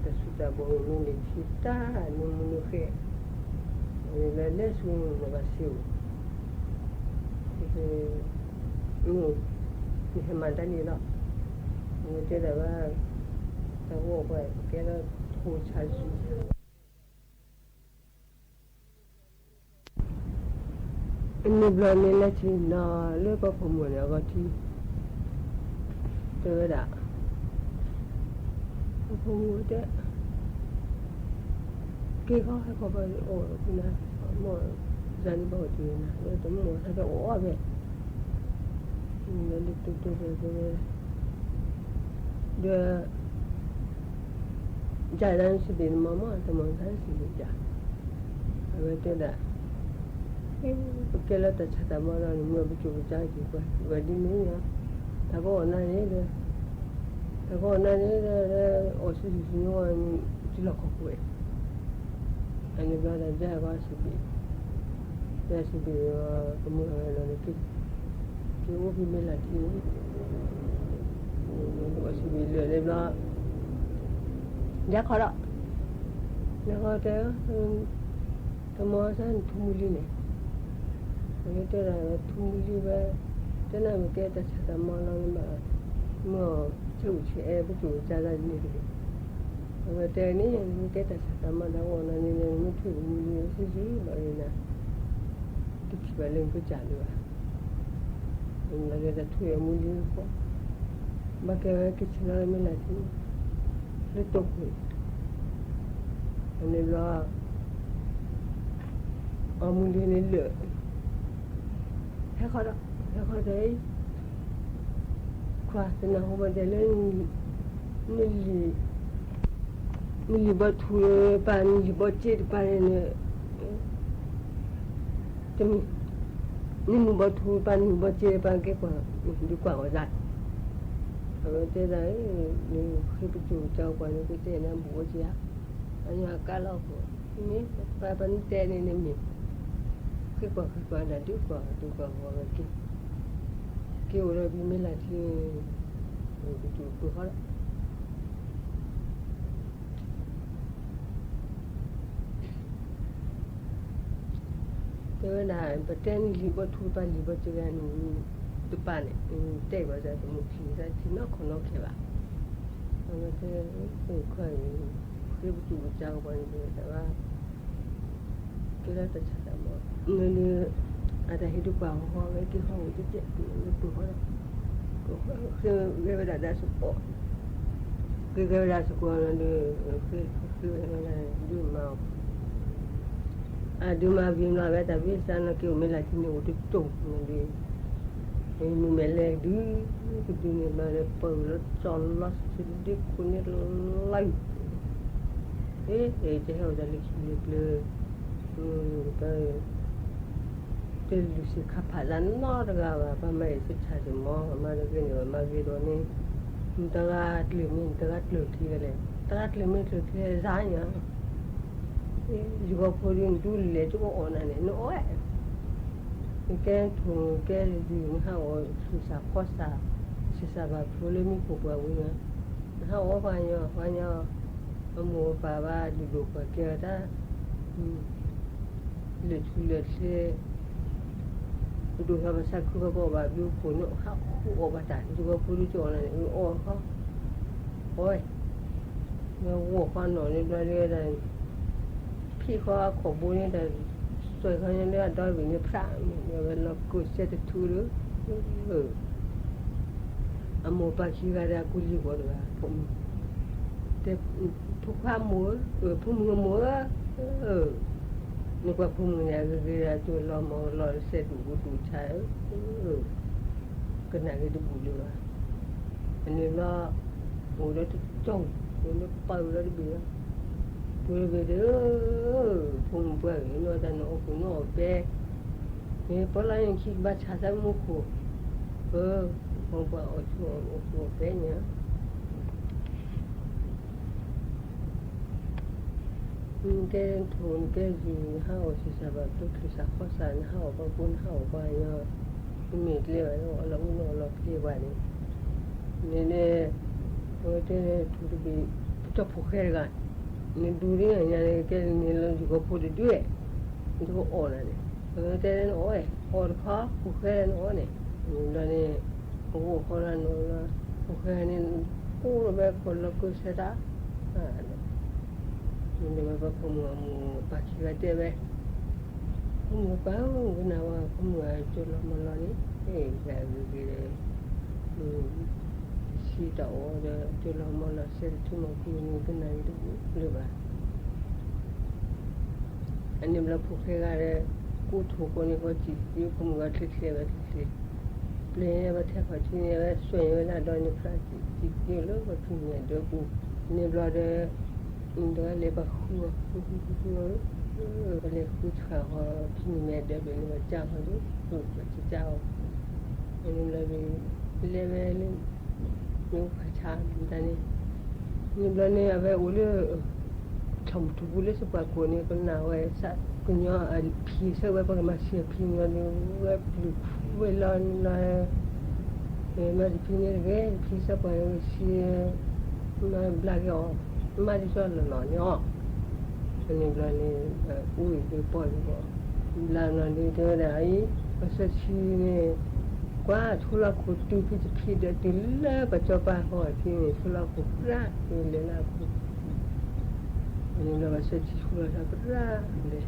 ဃီ, တၢ်ဆူးတၢ်ဘီမ့ၢ်န့ၣ်ထံတၢ်နၢမူနၢဃဲ, လၢလဲၤဆူနီၢ်ဘၣ်စ့ဧိၤ, နဟဲမၤတၢ်န့ၣ်လီၤ, နတဲဒၣ်ဘၣ်, တၢ်ဂီၢ်ပှၤကဲလၢထိၣ်ဆါဆူ အန့ၣ်ဘျီန့ၣ်လဲၤထံၣ်နီၤလၢပှၤဖိမုၣ်န့ၣ်အဂီၢ်ထံ, တဲဝဲဒၣ်, ပှၤဖိမုၣ်တဲ, က့ၤဃီဟဲခီဘၣ်အီၣ်ဒီးဖုနၤ, မ့ၢ်, ယၤန့ၣ်ဘၣ်အိၣ်တ့ၢ်နၤ လၢတမ့ၢ်အိၣ်တၢ်တအိၣ်အီၣ်ဖဲ လၢဒ်တိၢ်တိၢ်ဖဲဖဲ, ဒီး ယၤဒၣ်န့ၣ်စံးဘၣ်နမါမး တမၤတၢ်စံးဘၣ်ယၤ, အဝဲတဲဒၣ်, ပကဲလၢတၢ်ဆါတၢ်မီလီၤန့ၣ် မ့ၢ်ပကၠိၣ်ပကစၢ်က့ၤကွၢ်ဝဲဒ်န့ၣ်လီၤ. တၢ်ကအိၣ်နၤန့ၣ်ဒီး, တၢ်ကအိၣ်နၤန့ၣ်ဒီး, အီၣ်ဆူၣ်ဆူၣ်ဆူၣ်န့ၣ် တုၤလီၢ်ခီၣ်ခိၣ်ဝဲ, အန့ၣ်ဘျီတၢ်ကါကီစံးဘ့ၣ်, တဲစံးဘ့ၣ်, ကမုၢ်အဝဲလီၤန့ၣ်, က့ၤအိၣ်ဖဲမ့ၢ်လၢထံန့ၣ်, အီၣ်ဆူၣ်ဘ့ၣ်လၢာ်န့ၣ်ဘျီ ယါခီဒီး, ယါခီတဲ, တမီၤစၢ်နထူမူလံန့ၣ်, အဝဲတဲဒၣ်ထူမူလံဝဲ, တဲနၤမ့ၢ်ကဲတၢ်ဆါတၢ်မီလီၤန့ၣ်ဘၣ်, မ့ၢ်ဆဲးအိၣ်ဆဲးအဲၣ်ပကၠိၣ်ကစၢ်ဒၣ်န့ၣ်တဂ့ၤ, အဝဲတဲန့ၣ် နမ့ၢ်ကဲတၢ်ဆါတၢ်မီတၢ်အိၣ်နၤန့ၣ် နမ့ၢ်ထူမူလံဆံးဆံးဘၣ်န့ၣ်, တထံၣ်ဘၣ်လၢနကစၢ်လၢၤဘၣ် လၢတၢ်ထူအီၤမူလံဃီ, ဘၣ်ကဲဝဲက့ၤဆ့ၣ်နီၤလၢမ့ၢ်လၢထံ, လၢတိာ်ခိၣ်, အန့ၣ်ဘျီ, အီၤမူလံန့ၣ်လၢာ်, ဟဲဃီဒီး, ဟဲဃီဒီး, ခွါသနာ်ဟိဘၣ်တဲလၢ နလံၤဘီထူတပၤ နလံၤဘီစ့တပၤန့ၣ်, တမ့ၢ်, နလံၤဘီထူတပၤနလံၤဘီစ့တပၤကဲကွၢ်, ဒုးကွၢ်အီၤဒၣ်, အဝဲတဲဒၣ်, နဃ့ပကၠိၣ်ကစၢ်ကွၢ်န့ၣ် ကတဲနၤဘူးဝဲက့ၤဧါ, အညီအကါလီၤခိၣ်, မ့ၢ်ပှၤပနတဲန့ၣ်န့ၣ်မ့ၢ်, ဃ့ကွၢ်ဃ့ကွၢ်ဒၣ်ဒုးကွၢ်ဒုးကွၢ်ဃီဝဲက့ၤ, က့ၤအိၣ်ဒီးဖဲမ့ၢ်လၢထံန့ၣ်, ပကၠိၣ်ပဃီဒီး တဲဝဲဒၣ် ပတဲနလံၤဘီထူတပၤလံၤဘီစ့တပၤန့ၣ်, တပၤန့ၣ်, တဲဘၣ်တၢ်တမုၢ်ခံန့ၣ် တၢ်ထံၣ်နီၢ်ခိနီၢ်ခဲဘၣ်, အဝဲတဲ, ဃ့ပကၠိၣ်ပကစၢ်ကပှၤန့ၣ် တဲဝဲဒၣ်ဘၣ် ကဲလၢတၢ်ဆါတၢ်မီ, မ့ၢ်လၢ, အတၢ်ဟ့ၣ်ဒုးကွၢ်ဟီၣ်ဟီၣ်ဝဲက့ၤဟီၣ်ဝဲကဲကဲ, မ့ၢ်ပှ့ၤဟီၣ်ဒီး, ဃ့ဂဲၤဝဲဒၣ်တၢ်စ့ၢ်ကီး, ဃ့ဂဲၤဝဲဒၣ်စ့ၢ်ကီးလီၤဒီး, ဃ့ဝဲဒၣ်ဒုးမၤအီၤ, အဒုးမၤဘံၤမၤဝဲတၢ်ဘံၣ်စၢ်နီၢ်က့ၤအိၣ်မ့ၢ်လၢထံန့ၣ်အိၣ်တတိၢ်မ့ၢ်ဒီး, မ့မ့ၢ်လဲၤဒုး, ကဒုးန့ၣ်ဘျီဒီး ပၢၢ်လီၤကၠီလီၤဆဒ့ခိၣ်န့ၣ်လီၤ, အ့ တဟဲအိၣ်တၢ်လၢခံလၢပျၢၤ, တလူၤစ့ၢ်ခါဖးလၢနီတဂၤဘၣ်, ပှၤမၤအ့ၣ်စ့ဆၣ်စ့ၢ်မီၤ, မၤတဂ့ၤန့ၣ် ပှၤမၤဂ့ၤဒီးန့ၣ်, နတဂၤကျၢၤမ့ၢ်နတဂၤကျၢၤချ့လဲၣ်, တဂၤကျၢၤမ့ၢ်ကျၢၤချ့လဲၣ် စါညါ, ယဂီၤဖိဒုးနတူၢ်လဲၤကအိၣ်အီၣ်နၤန့ၣ် နအိၣ်ဝဲ နကဲထိၣ်နကဲယုၢ် နဟးအီၣ်ဆူၣ်စၢ်ဖီစၢ်, ဆံးစၢ်ဘၣ်ဖျိလၢမံခိၣ်ပှၢ်ဝံၤညါ, နဟးအီၣ်ပှၤညီပှၤညီ, အမိၢ်အပၢ်ဘၣ်ဒိၣ်ဒိၣ်ပှၤကဲဝဲတၢ်, လၢာ်ထူလၢာ်ချ့, ပဒိၣ်ထီၣ်ပသးခုဘၣ်ကအီၣ်ဘၣ်ဘျုးခိၣ်န့ၣ် ဟးဃုအီၣ်ဘၣ်တၢ် ယဂီၤဖိဒုးကအိၣ်နၤန့ၣ် အီၣ်ခီ, အီၣ်ဝဲ မ့ၢ်ဂီၢ်ဃီနီၣ်န့ၣ်ဘျီဒ်ဝဲဒၣ်, ဖံးဃီခိၣ်ဘိန့ၣ်ဒီး, စွဲးဃီန့ၣ်လၢအဒီဘ့ၣ်န့ၣ်ဖျးန့ၣ် အဝဲလီၤကိးစဲတထူဒီး, အမိၢ်ပၢ်ခံဂၤဒီးအကူလံၤဂီၢ်တဂၤ, တဲ, ဖိခွါမိၢ်ဧၢ, ဖိမုၣ်မိၢ်ဧၢ, နကွၢ်ဖိမုၣ်န့ၣ် အဂ့ၤဂ့ၤဒီး ကၠိလီၤမီၤလီၤစဲးဒူၣ်ဒူၣ်ဆါဧၢ, ကနၣ်ဂ့ၤတဘူၣ်လၢၤဘၣ်, အန့ၣ်ဘျီ, အိၣ်ဒီးတကၠိ, အိၣ်ဒီးပၢ်ဝံၤလီၤတဘ့ၣ်လီၤ, ပှဲၤတဘ့ၣ်ဒီး, ဖိမုၣ်ပှၢ်ဂ့ၤ နအီၣ်တၢ်နအီၣ်ခိၣ်နအီၣ်ပဲ, မ့ၢ်ပှၤလၢယခံကဘၣ်ဆါသးမူခိၣ်, ဖိမုၣ်ပှၢ်အီၣ်ဆိအီၣ်ခိၣ်အီၣ်ပဲန့ၣ် နကဲထိၣ် နကဲယုၢ် နဟးအီၣ်ဆံးစၢ်ဘၣ်ဖျိ ချံးစၢ်ဃီစၢ် နဟးအီၣ်ပှၤဖိ နဟးအီၣ်ပှၤညီ, နမ့ၢ်ကျဲဘၣ် နအီၣ်လီၤအူလီၤအီလီၤကျဲပှၤန့ၣ်, န့ၣ်န့ၣ်, အဝဲတဲလၢထိၣ်တဘ့ၣ်, ပကၠီဖိၣ်ဃဲတဂၤ, နဒူဒ်ညါန့ၣ် ကဲန့ၣ်လၢယဂီၤဖိတဒု, နတကအီၣ်နၤန့ၣ်, အဝဲတဲလၢနအီၣ်ဝဲ, အီၣ်တခီ ဖိၣ်ဃဲလၢနအီၣ်န့ၣ်, ဘျီန့ၣ်, အဂီၢ်ဃီလၢနအီၣ်လၢ, ဖိၣ်ဃဲန့ၣ်, အိၣ်လၢဝဲခိၣ်လီၤကၢၢ်ဆၢတၢ်, မ့ၢ်ဒီးပှၤဖိမုၣ်အမိၢ်ပၢ်ခံဂၤတဲဝဲ, ဖိမုၣ်ပၢ်ဧၢ ကနၣ်ဝဲ ဖိမုၣ်အကၠိလီၤမီၤလီၤန့ၣ်, ဂ့ၤဂ့ၤဒီး, စံးတၢ်အီၣ်ဒီး ကၠိလီၤမီၤလီၤစဲးတထူၣ်မီၤကူန့ၣ် ကနၣ်ဂ့ၤတဘူၣ်လၢၤဘၣ်. အန့ၣ်ဘျီဖိၣ်ဃဲဂၤဒီး, ကိးထိၣ်ကိးန့ၣ်ဃီ စံးက့ၤ ဖိမုၣ်ဂၤချ့ချ့ဝဲချ့ချ့, ပျဲဝဲထဲခီၣ်ထံးန့ၣ် ဝဲစွဲဝဲဒၣ်ဒီးန့ၣ် ဖျါစံးက့ၤလၢပှၤဖံးညၣ်ဒၢပူၤ, န့ၣ်ဘျီဒီး, ဒီးလဲၤပှၤဃုအီၤ ဃုဃုဃုဃုအီၤ ပလဲၤဃုဆှၣ်ဃီ ဖံန့ၣ်မ့ၢ်ဒၢးဘ့ၣ်န့ၣ် ပကစၢ်ဃီဒီး ပကစၢ်အီၤ, န့ၣ်ဘျီဒီး လဲၤဝဲလၢ မ့ၣ်အူဖးဆါတၢ်န့ၣ်, န့ၣ်ဘျီန့ၣ် အဝဲအိၣ်လၢ ထီၣ်မုၢ်ထူၣ်ပူၤလၢစပှၤကိာ်န့ၣ် ကနၣ်ဝဲ ကညီအဖံဆၢဝဲ ပကမၤဆံးအဖံန့ၣ်ဒီး ဝဲပျုၢ်ဖူဝဲလီၤန့ၣ်လီၤ မၤတဖံန့ၣ်တဂ့ၤ တဖံစၢပှၤဂ့ၤဆံး မၤဘျါက့ၤအီၤ မၤဒ်သိးလီၢ်လီၢ်န့ၣ်အီၤ, န့ၣ်ဘျီန့ၣ် အူအံၤက့ၤပီၢ်က့ၤဘီၣ်, ဘျါနီၤဒုးတဲဝဲဒၣ်အံၤ ပှၤစီဆှံန့ၣ် ကွၢ်ဆိလီၢ်ခိၣ်တုၤဖံတဖံဒီးတုၤလၢပှၤစီၤပၤဃီအဖံန့ၣ် ဆိလီၢ်ခိၣ်ပြး တုၤလဲၤလၢအခိၣ် န့ၣ်ဘျီပှၤစီဆှံဆိလီၢ်သးပြးလဲ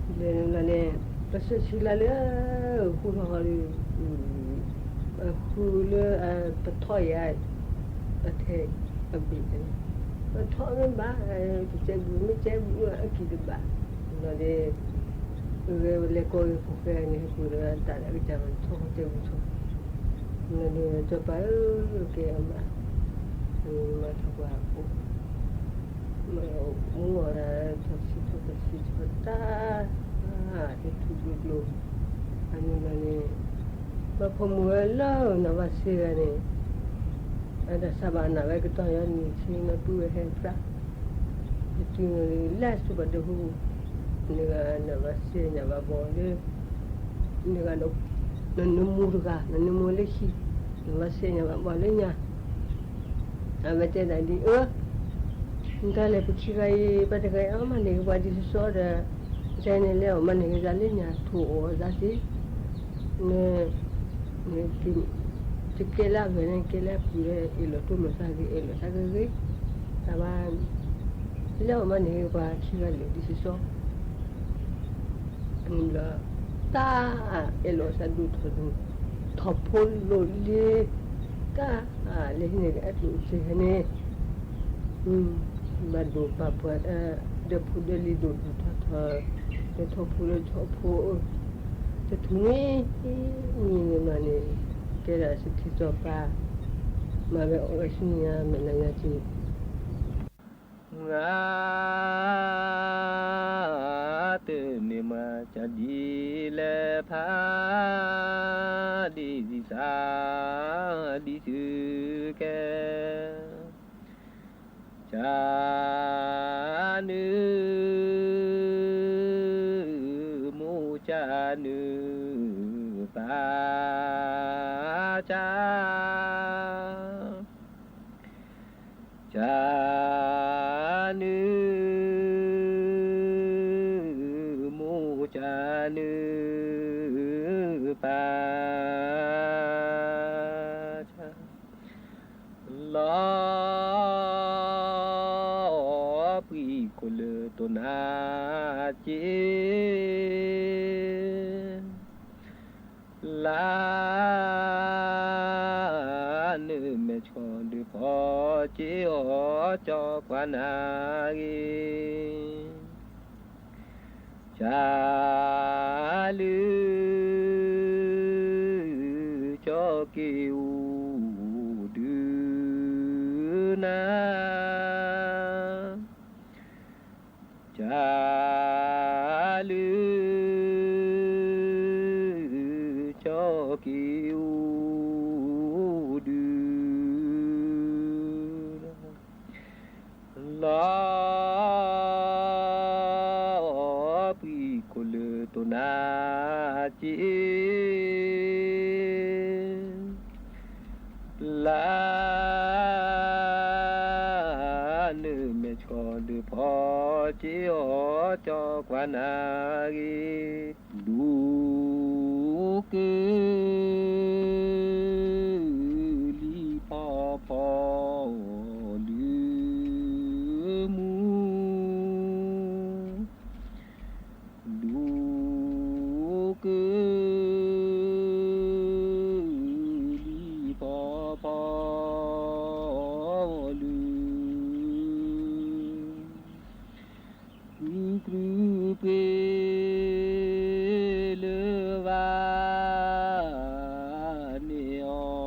ၤ, လဲၤန့ၣ်ဘျီန့ၣ် ပှၤစီဆှံလၢလၢ ဃုထီၣ်ဃီဒီး ဃုလၢ ပထီၣ်ယၤ အထဲအဘ့ၣ်န့ၣ် ပထီၣ်မ့ၢ်ဘၣ် ပစဲဘူးမ့ၢ်စဲဘူး အကံၣ်တဘၣ် ဘျီဒီး ဂဲၤလဲၤကိးဂ့ၤဖိၣ်ဃဲန့ၣ် ဟဲပူၤဒီးတၢ်လၢကစၢ်မၤထီၣ်စဲဘူးထီၣ် ဘျီဒီး စီၤပၤဧၢ ကဲအမး မၤထီၣ်ပှၤအဖိ မူအီၣ်ဒၣ်ထီၣ်ဆံးထီၣ်တဆံးထီၣ်တၢ် တထူၣ်ကျိကျိ အန့ၣ်ဘျီန့ၣ် ပှၤဖိမုၣ်ဝဲလၢနီၢ်ဘၣ်စ့ဂၤန့ၣ် အတၢ်ဆါဘၣ်နၢ်ဝဲကတီၢ်ယီနံၣ်ဆံနၢ်ပုၢ်ဝဲဟဲပြး ပတုၤနုာ်လၢစူၢ်ပှၤဒၢးဟူ နဂၤနီၢ်ဘၣ်စ့ညၣ်ဘၣ်ဘီၣ်လၢ နဂၤ နနမူတဂၤ နနမူလၢဟံၣ် နီၢ်ဘၣ်စ့ညၣ်ဘၣ်ဘီၣ်လၢညါ အဝဲတဲဒၣ်ဒ်အၢ နတၢ်လဲၤပခံဂၤအံၤ ပှၤတဂၤအံၤ အမၤန့ၢ်က့ၤပှၤဒ်စီစီဒီး ကဲန့ၣ်လဲၤအီၣ်မၤန့ၢ်က့ၤသးလၢညါ ထိၣ်အီၣ်သးစ့ န ကဲလၢအဂၤန့ၣ် ကဲလၢအပူၤဒီး အ့ၣ်လိာ်တိၢ်လိာ်သးဂ့ၤ အ့ၣ်လိာ်သးဂ့ၤဂ့ၤ တၢ်ဘၣ် လဲၤအီၣ်မၤန့ၢ်က့ၤပှၤခံဂၤလၢာ်ဒ်စီစီ ဘျီ တၢ်အ့ၣ်လိာ်သးဒိၣ်ထီၣ်ဒိၣ် ထီၣ်ဖိလိာ်လံ တၢ် လဲၤဟံးန့ၢ်က့ၤအဒိၣ်စ့ဟဲန့ၣ် ဘၣ်ဒိၣ်ပာ်ပှၤ ဒၢးဖိဒၢးလံၤဒိၣ်ဒိၣ်ထီၣ်ထီၣ် လၢထီၣ်ဖိလၢထီၣ်ဖိ တထူၣ်န့ၣ် နံၤန့ၣ်မးန့ၣ် ကဲဒၣ်စထံစီၤပၤ မၤဝဲအီၣ်ဝဲဆူညါမဲာ်ညါက့ၤ တန့ၢ်မၤကဒ်လဲၣ်ဖး ဒ်စံးစၢ် ဒ်စူးကဲ ကနုာ် မိၢ်ကနုာ် ပၢ်က ကနုာ် မိၢ်ကနုာ် ပၢ်က လီၤ ပှံၢ်ခိၣ်လၢတိၢ်နါက့ လၢ နမဲာ်ဆှီဒုးဖီက့ၤအီၤ ကၠီကွၢ်နၤဂ့ၤ ကလုာ် ကၠီက့ၤအိၣ်ဒုး နၤ ကလုာ် ကၠီက့ၤအိၣ်ဒုး လီၤ ပှံၢ်ခိၣ်လၢတိၢ်နါက့ လၢ နမဲာ်ဆှီဒုးဖီက့ၤအီၤ ကၠီကွၢ်နၤဂ့ၤ ဒူက့ လံဖီဖီ ဒုးမူ ဒူက့ လံဖီဖီ ဒုး ကုကရူၢ်ပှ့ၤလၢဘၣ် န့ၢ်အီၤ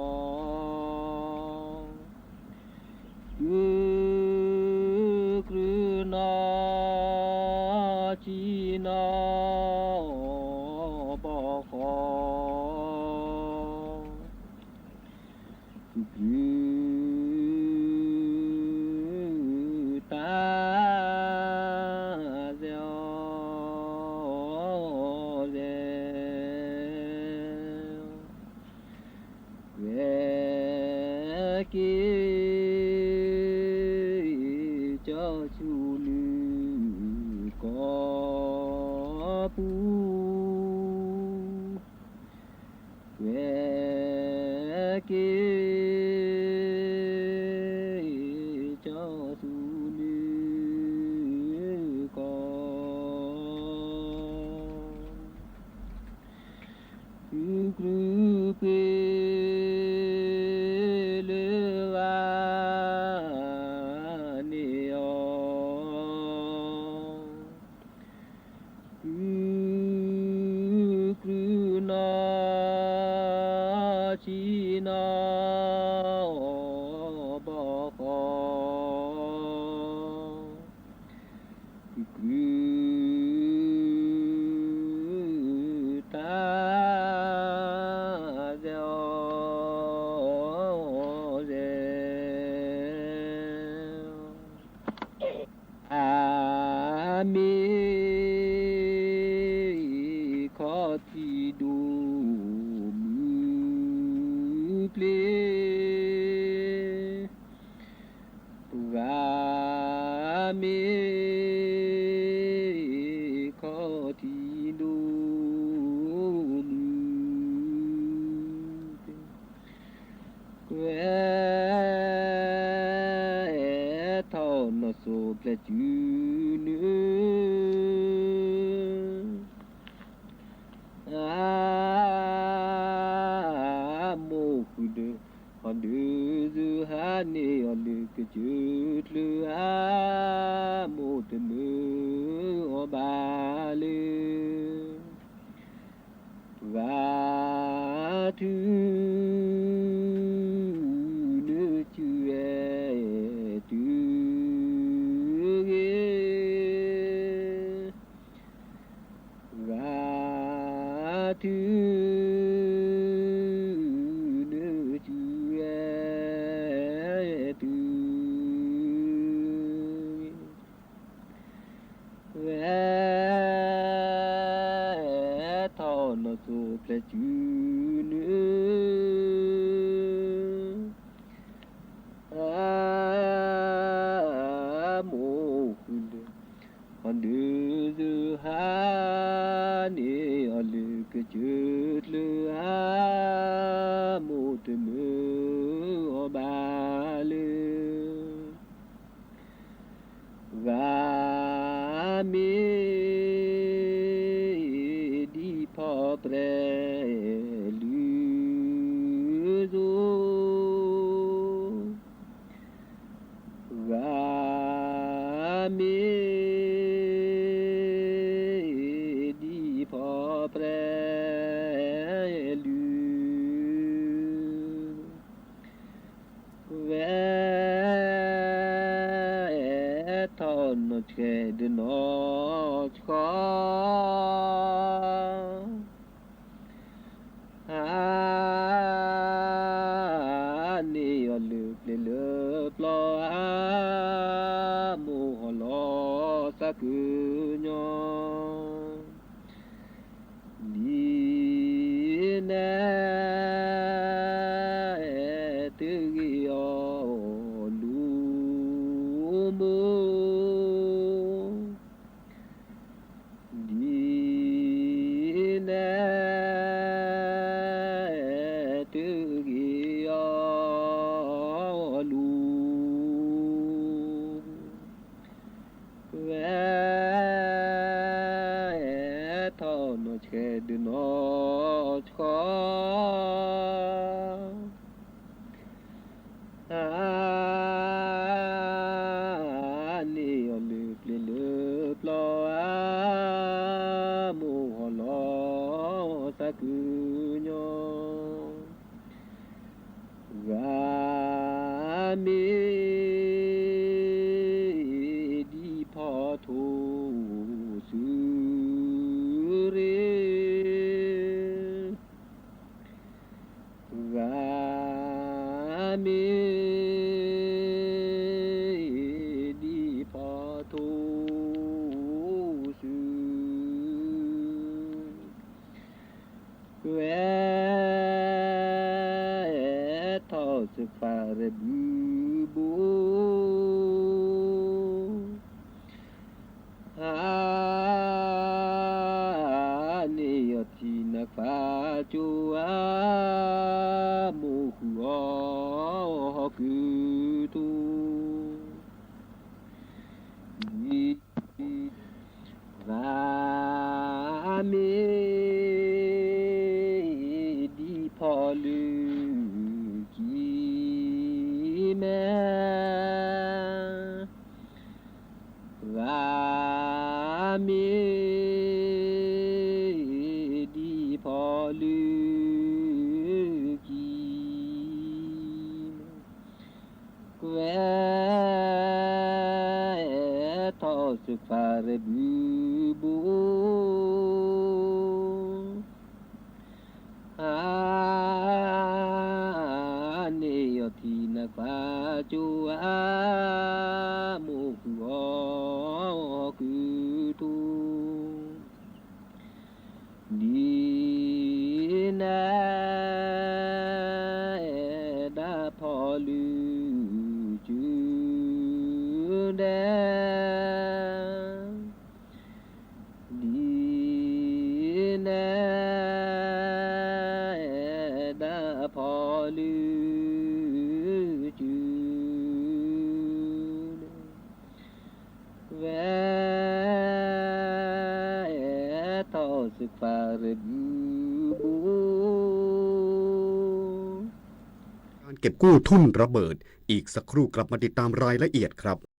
ပှၤမ့ၢ်ခီၣ်ထံးဒိၣ်မုၢ်, ကွဲထီၣ်နီၢ်စိၤဖျဲးစုနုၤ, အမိၢ်ဃုာ်ဒီး ဟီၣ်ဒုးစုဟါန့ၢ်အီၤလၢကစၢၢ်ကျၢၤဧါ, မိၢ်တမၢအီၤဘၣ်လၢ ပှၤထုးနုာ်စုဝဲတုၤဂ့ၤ, ပှၤထုးနုာ်စုဝဲတုၤ ဝဲထီၣ်နီၢ်စိၤဖျဲးစုနုၤ, အမိၢ်ဃုာ်ဒီး ဟီၣ်ဒုးစုဟါန့ၢ်အီၤလၢကစၢၢ်ကျၢၤဧါ, မိၢ်တမၢအီၤဘၣ်လၢ ပှၤမ့ၢ်ဒ်ဖီၣ်ပြဲ လုၢ်စိၤ, ပှၤမ့ၢ်ဒ်ဖီၣ်ပြဲ လုၢ် ဝဲထီၣ်နီၢ်ဆှဲးဒီးနီၢ်ဆှီ, ဟါန့ၢ်အီၤလၢပျ့ၤလၢပျီဧါ, မိၢ်ဟီၣ်လီၤသးကုညီ ဒ်နဲ တဂ့ၤအီၤလူၤမိၢ်, ဒ်နဲ တဂ့ၤအီၤလူၤ ဝဲ ထီၣ်နီၢ်ဆှဲးဒီးနီၢ်ဆှီ, ဟါန့ၢ်အီၤလၢပျ့ၤလၢပျီဧါ, မိၢ်ဟီၣ်လီၤသးကုညီ ဂၤမ့ၢ်ဒ်ဖီၣ်ထိၣ်စု ရ့ၣ်, ဂၤမ့ၢ်ဒ်ဖီၣ်ထိၣ်စု ဝဲ ထီၣ်စခွါရဲၣ်ဘုဘိ ဟါန့ၢ်အီၤထံနခွါကၠိဧါ, မိၢ်ဃုာ်အီၤဟီၣ်ကုၢ်ထူ ဒ် ဂၤမ့ၢ်ဒ်ဖီၣ်လုၢ်ကံၤမဲ ဂၤမ့ၢ်ဒ်ဖီၣ်လုၢ်ကံၤမဲ ကွဲ ထီၣ်စခွါရဲၣ်ဘုဘိ ဟါန့ၢ်အီၤထံနခွါကၠိဧါ, မိၢ်ဃုာ်အီၤဟီၣ်ကုၢ်ထူ ဒ်နဲ ဒ်ဖီၣ်လုၢ်ကံၤ ဒ်နဒၣ် ဖီလုၢ်စု ဝဲထီၣ်စခွးရ့ၣ်ဘုဘူ การเก็บกู้ทุ่นระเบิด อีกสักครู่กลับมาติดตามรายละเอียดครับ